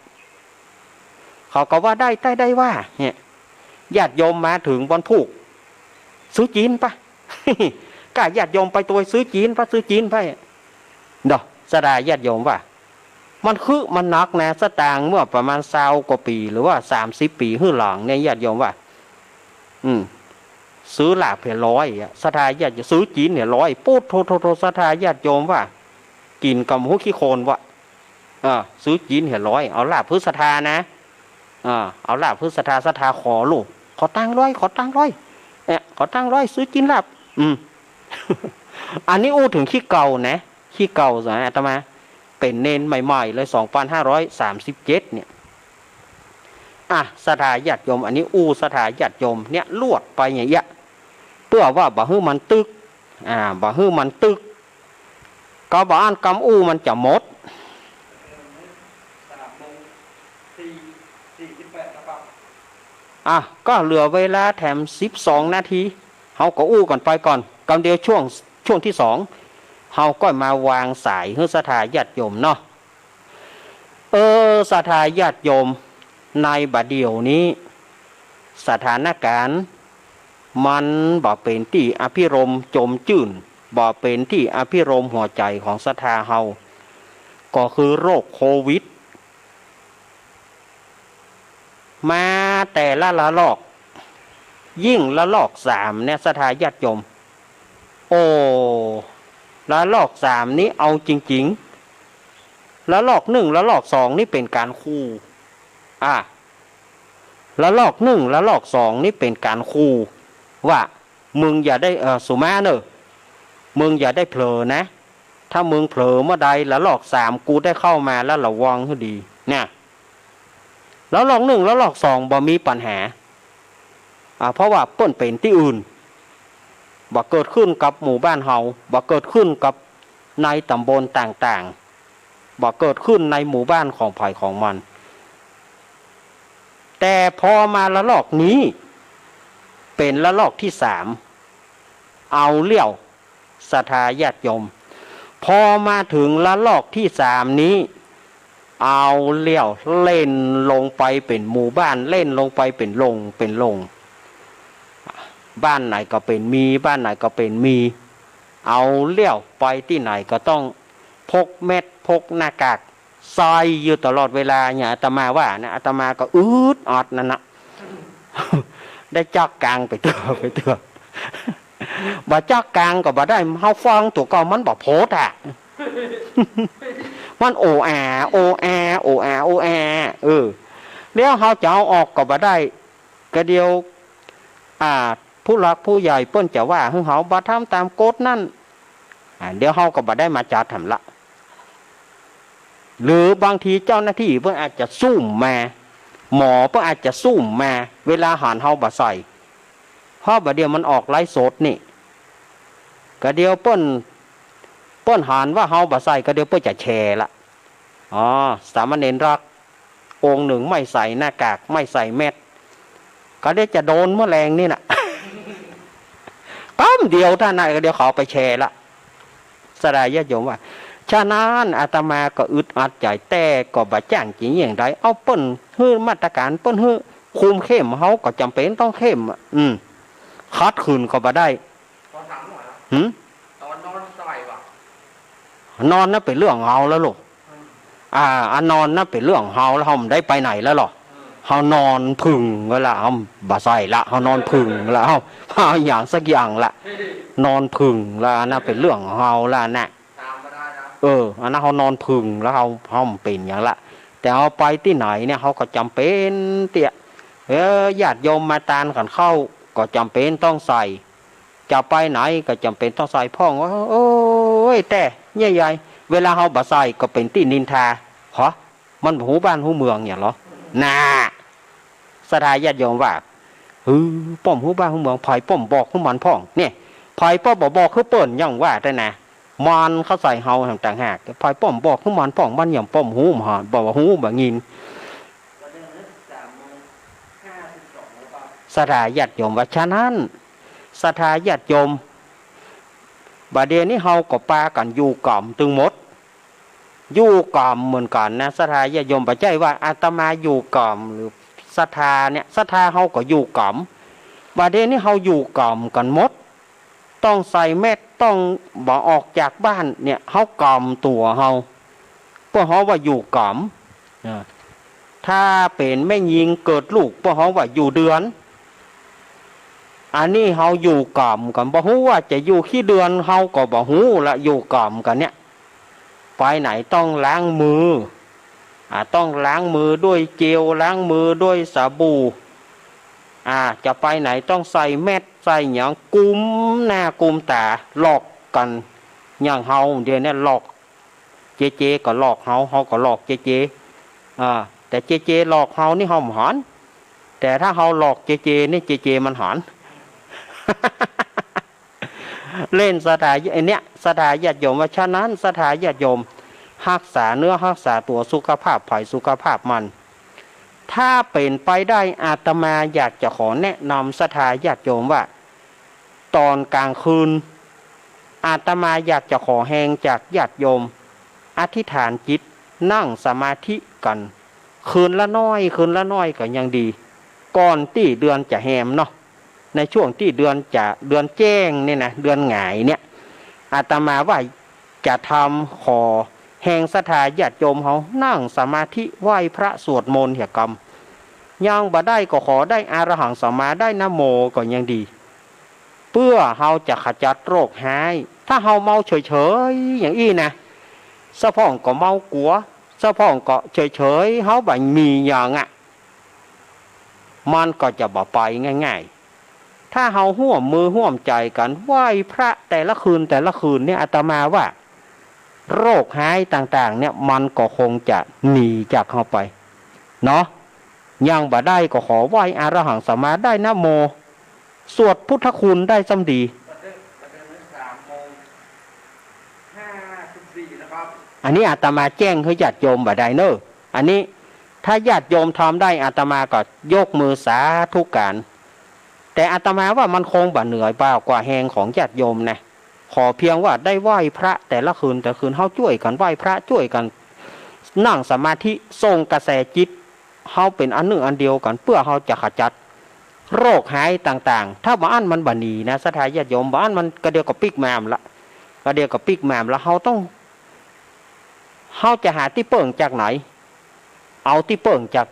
เขาก็ว่าได้แต๊ได้ว่า เนี่ย ญาติโยมมาเถิงวันพูก ซื้อจีนปะ ก้าญาติโยมไปตวยซื้อจีนปะ ซื้อจีนไป เนาะ ศรัทธาญาติโยมว่า มันคือมันหนักนะ สตางค์เมื่อประมาณซาวกว่าปี๋ หรือว่าสามสิบปี๋หื้อหลังเนี่ย ญาติโยมว่า อืม ซื้อลาบเหียร้อยอะ ศรัทธาญาติ ซื้อจีนเหียร้อย ปู๊ดโธ่โธ่โธ่ ศรัทธาญาติโยมว่า กิ๋นกำหูขี้โคลนวะ อ่า ซื้อจีนเหียร้อย เอาลาบหื้อศรัทธานะ อ่า เอาลาบหื้อศรัทธา ศรัทธาขอลูก ขอตังค์ร้อย ขอตังค์ร้อย เนี่ย ขอตังค์ร้อย ซื้อจีนลาบ อืม อันนี้อู้เถิงขี้เก่านะ ขี้เก่าสมัยอาตมา เป๋นเณรใหม่ๆ เลย สองปันห้าร้อยสามสิบเจ็ด เนี่ย อ่ะ ศรัทธาญาติโยม อันนี้อู้ศรัทธาญาติโยม เนี่ย ลวดไปอย่างเงี้ย เปื้อว่าบ่หื้อมันตึก อ่า บ่หื้อมันตึก ก็บ่อั้นกำอู้มันจะหมด อ่ะ ก็เหลือเวลาแถมสิบสองนาที เฮาก็อู้กั๋นไปก่อน กำเดียวช่วง ช่วงตี้สอง เฮาก็มาวางสายหื้อศรัทธาญาติโยมเนาะ เออ ศรัทธาญาติโยม ในบ่าเดี่ยวนี้ สถานก๋ารณ์มันบ่เป๋นตี้อภิรมย์จมจื้น บ่เป๋นตี้อภิรมย์หัวใจ๋ของศรัทธาเฮา ก็คือโรคโควิด มาแต่ละระลอก ยิ่งระลอกสามเนี่ย ศรัทธาญาติโยม โอ้ ระลอกสามนี้เอาจริงๆ ระลอกหนึ่ง ระลอกสองนี่เป๋นก๋านขู่ อ่ะ ระลอกหนึ่ง ระลอกสองนี่เป๋นก๋านขู่ ว่า มึงอย่าได้ เอ่อ สุมาเน่อ มึงอย่าได้เผลอนะ ถ้ามึงเผลอเมื่อใด ระลอกสามกูได้เข้ามาแล้ว ระวังหื้อดี เนี่ย ระลอกหนึ่ง ระลอกสองบ่มีปัญหา อ่า เพราะว่าเปิ้นเป๋นตี้อื่น บ่เกิดขึ้นกับหมู่บ้านเฮา บ่เกิดขึ้นกับในต๋ำบลต่างๆ บ่เกิดขึ้นในหมู่บ้านของใผของมัน แต่พอมาระลอกนี้ เป๋นระลอกตี้สาม เอาเลี้ยว ศรัทธาญาติโยม พอมาเถิงระลอกตี้สามนี้ เอาเลี้ยว เล่นลงไปเป๋นหมู่บ้าน เล่นลงไปเป๋นโล่ง เป๋นโล่ง บ้านไหนก็เป๋นมี บ้านไหนก็เป๋นมี เอาเลี้ยว ไปตี้ไหนก็ต้องพกแมสก์ พกหน้ากาก ใส่อยู่ตลอดเวลา อย่างอาตมาว่านะ อาตมาก็อึดอัดนั่นนะ ได้จั๊กกังไปเตื้อ ไปเตื้อ บ่จั๊กกังก็บ่ได้ เฮาฟังตั๋วเก่ามันบ่โผดอะ มันโออา โออา โออา โออา เออ แล้วเฮาจะเอาออกก็บ่ได้ กะเดี๋ยว อ่า ผู้หลักผู้ใหญ่เปิ้นจะว่าหื้อเฮาบ่ทำต๋ามกฎนั้น อ่า เดี๋ยวเฮาก็บ่ได้มาจัดแหมละ หรือบางทีเจ้าหน้าตี้เปิ้นอาจจะซุ่มมา หมอเปิ้นอาจจะซุ่มมา เวลาหันเฮาบ่ใส่ เพราะบ่าเดี่ยวมันออกไลฟ์สดนี่ กะเดี๋ยวเปิ้น เปิ้นหันว่าเฮาบ่ใส่ กะเดี๋ยวเปิ้นจะแชร์ละ อ๋อ สามเณรรัก องค์หนึ่งไม่ใส่หน้ากาก ไม่ใส่แมสก์ กะเดี๋ยวจะโดนเมื่อแลงนี่นะ กำเดียวเต้านั้น กะเดี๋ยวเขาไปแชร์ละ ศรัทธาญาติโยมว่า ฉะนั้นอาตมาก็อึดอัดใจ๋ แต่ก็บ่จ้างจะเยียะใด เอาเปิ้นหื้อมาตรก๋าร เปิ้นหื้อคุมเข้ม เฮาก็จ๋ำเป๋นต้องเข้มอะ อืม ขัดขืนก็บ่ได้ ขอถามหน่อยนะ หืม ต๋อนนอนใส่วะ นอนนั้นเป๋นเรื่องของเฮาแล้วลูก อืม อ่า อันนอนนั้นเป๋นเรื่องของเฮาแล้ว เฮาบ่ได้ไปไหนแล้วหรอก อืม เฮานอนผึ่งไว้ละ เฮาบ่ใส่ละ เฮานอนผึ่งละ เฮา เฮาอย่างสักอย่างละ นอนผึ่งละ อันนั้นเป๋นเรื่องของเฮาละนะ ตามบ่ได้นะ เออ อันนั้นเฮานอนผึ่งแล้ว เฮา เฮาบ่เป๋นหยังละ แต่เฮาไปตี้ไหนเนี่ย เฮาก็จ๋ำเป๋นเตี้ย เออ ญาติโยมมาตานกั๋นเข้า ก็จ๋ำเป๋นต้องใส่ จะไปไหนก็จ๋ำเป๋นต้องใส่พ่องว่า โอ้ย แต่เนี่ยยาย เวลาเฮาบ่ใส่ก็เป๋นตี้นินทา ฮะ มันบ่ฮู้บ้านฮู้เมืองเนี่ยเหรอ น่า ศรัทธาญาติโยมว่า หื้อป้อมฮู้บ้านฮู้เมือง ใผป้อมบอกหื้อมันพ่อง เนี่ย ใผป้อมบ่บอกหื้อเปิ้น ยังว่าแต่นะ มันเข้าใส่เฮาต่างหาก ใผป้อมบอกหื้อมันพ่อง มันยังป้อมฮู้ บ่ฮู้บ่ยิน ศรัทธาญาติโยมว่า ฉะนั้น ศรัทธาญาติโยม บ่าเดี่ยวนี้เฮาก็ปากั๋นอยู่ก๋อมตึงหมด อยู่ก๋อมเหมือนกั๋นนะ ศรัทธาญาติโยม บ่ใจ้ว่าอาตมาอยู่ก๋อมหรือศรัทธาเนี่ย ศรัทธาเฮาก็อยู่ก๋อม บ่าเดี่ยวนี้เฮาอยู่ก๋อมกั๋นหมด ต้องใส่แมสก์ ต้องบ่ออกจากบ้านเนี่ย เฮาก๋อมตั๋วเฮา เปิ้นฮ้องว่าอยู่ก๋อม อ่า ถ้าเป๋นแม่ญิงเกิดลูก เปิ้นฮ้องว่าอยู่เดือน อันนี้เฮาอยู่ก๋อมกั๋น บ่ฮู้ว่าจะอยู่กี่เดือน เฮาก็บ่ฮู้ละ อยู่ก๋อมกั๋นเนี่ย ไปไหนต้องล้างมือ อ่า ต้องล้างมือด้วยเจล ล้างมือด้วยสบู่ อ่า จะไปไหนต้องใส่แมสก์ ใส่หยังกุมหน้ากุมต๋า หลอกกั๋น อย่างเฮาเดี๋ยวนี้หลอก เจเจก็หลอกเฮา เฮาก็หลอกเจเจ อ่า แต่เจเจหลอกเฮานี่เฮาบ่หัน แต่ถ้าเฮาหลอกเจเจนี่ เจเจมันหัน เล่น ศรัทธา ไอ้เนี่ย ศรัทธาญาติโยมว่า ฉะนั้น ศรัทธาญาติโยม ฮักษาเนื้อฮักษาตั๋ว สุขภาพใผสุขภาพมัน ถ้าเป๋นไปได้ อาตมาอยากจะขอแนะนำศรัทธาญาติโยมว่า ต๋อนก๋างคืน อาตมาอยากจะขอแฮงจากญาติโยม อธิษฐานจิต นั่งสมาธิกั๋น คืนละน้อย คืนละน้อยก็ยังดี ก่อนตี้เดือนจะแฮมเนาะ ในช่วงตี้เดือนจะ เดือนแจ้งเนี่ยนะ เดือนหงายเนี่ย อาตมาว่าจะทำ ขอแฮงศรัทธาญาติโยมเฮา นั่งสมาธิไหว้พระสวดมนต์เหียกำ ยังบ่ได้ก็ขอได้อรหังสัมมา ได้นะโมก็ยังดี เปื้อเฮาจะขจัดโรคฮ้าย ถ้าเฮาเมาเฉยๆ อย่างอี้นะ สะพ่องก็เมากั๋ว สะพ่องก็เฉยๆ เฮาบ่มีหยังอะ มันก็จะบ่ไปง่ายๆ ถ้าเฮาฮ่วมมือฮ่วมใจ๋กั๋นไหว้พระแต่ละคืนแต่ละคืนเนี่ย อาตมาว่า โรคฮ้ายต่างๆ เนี่ย มันก็คงจะหนีจากเฮาไป เนาะ ยังบ่ได้ก็ขอไหว้อรหังสัมมา ได้นะโม สวดพุทธคุณได้ซ้ำดี อันนี้อาตมาแจ้งหื้อญาติโยมบ่าดายเน่อ อันนี้ถ้าญาติโยมทำได้ อาตมาก็ยกมือสาธุก๋าน แต่อาตมาว่ามันคงบ่เหนือบ่ากว่าแฮงของญาติโยมนะ ขอเพียงว่าได้ไหว้พระแต่ละคืนแต่ละคืน เฮาจ้วยกั๋นไหว้พระ จ้วยกั๋นนั่งสมาธิ ส่งกระแสจิตเฮาเป๋นอันนึ่งอันเดียวกั๋น เปื้อเฮาจะขจัดโรคฮ้ายต่างๆ ถ้าบ่อั้นมันบ่หนีนะ ศรัทธาญาติโยม บ่อั้นมันกระเดียวก็ปิ๊กแมมละ กระเดียวก็ปิ๊กแมมละ เฮาต้อง เฮาจะหาตี้เปิ้งจากไหน เอาตี้เปิ้งจาก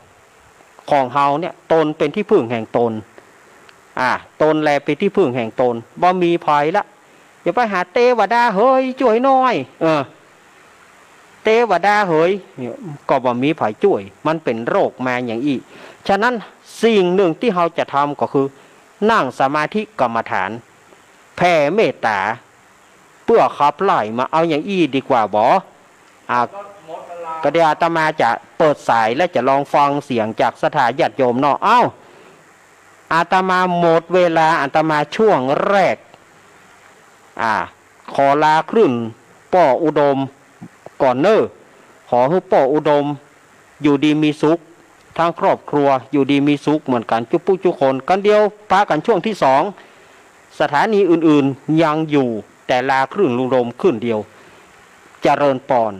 ของเฮาเนี่ย ตนเป๋นตี้พึ่งแห่งตน อ่า ตนแลเป๋นตี้พึ่งแห่งตน บ่มีใผละ อย่าไปหาเตวดาเหยจ้วยหน่อย เออ เตวดาเหยเนี่ย ก็บ่มีใผจ้วย มันเป๋นโรคมาอย่างอี้ ฉะนั้นสิ่งนึ่งตี้เฮาจะทำก็คือ นั่งสมาธิกรรมฐาน แผ่เมตต๋า เปื้อขับไล่มา เอาอย่างอี้ดีกว่าบ่ อ่า ก็เดี๋ยวอาตมาจะเปิดสายและจะลองฟังเสียงจากศรัทธาญาติโยมเนาะ เอ้า อาตมาหมดเวลา อาตมาช่วงแรก อ่า ขอลาคลื่นป้ออุดมก่อนเน่อ ขอหื้อป้ออุดม อยู่ดีมีสุข ทั้งครอบครัว อยู่ดีมีสุขเหมือนกั๋นจุ๊ปุจุ๊คน กั๋นเดียวปะกั๋นช่วงตี้สอง สถานีอื่นๆ ยังอยู่ แต่ลาคลื่นอุดมคลื่นเดียว เจริญปอน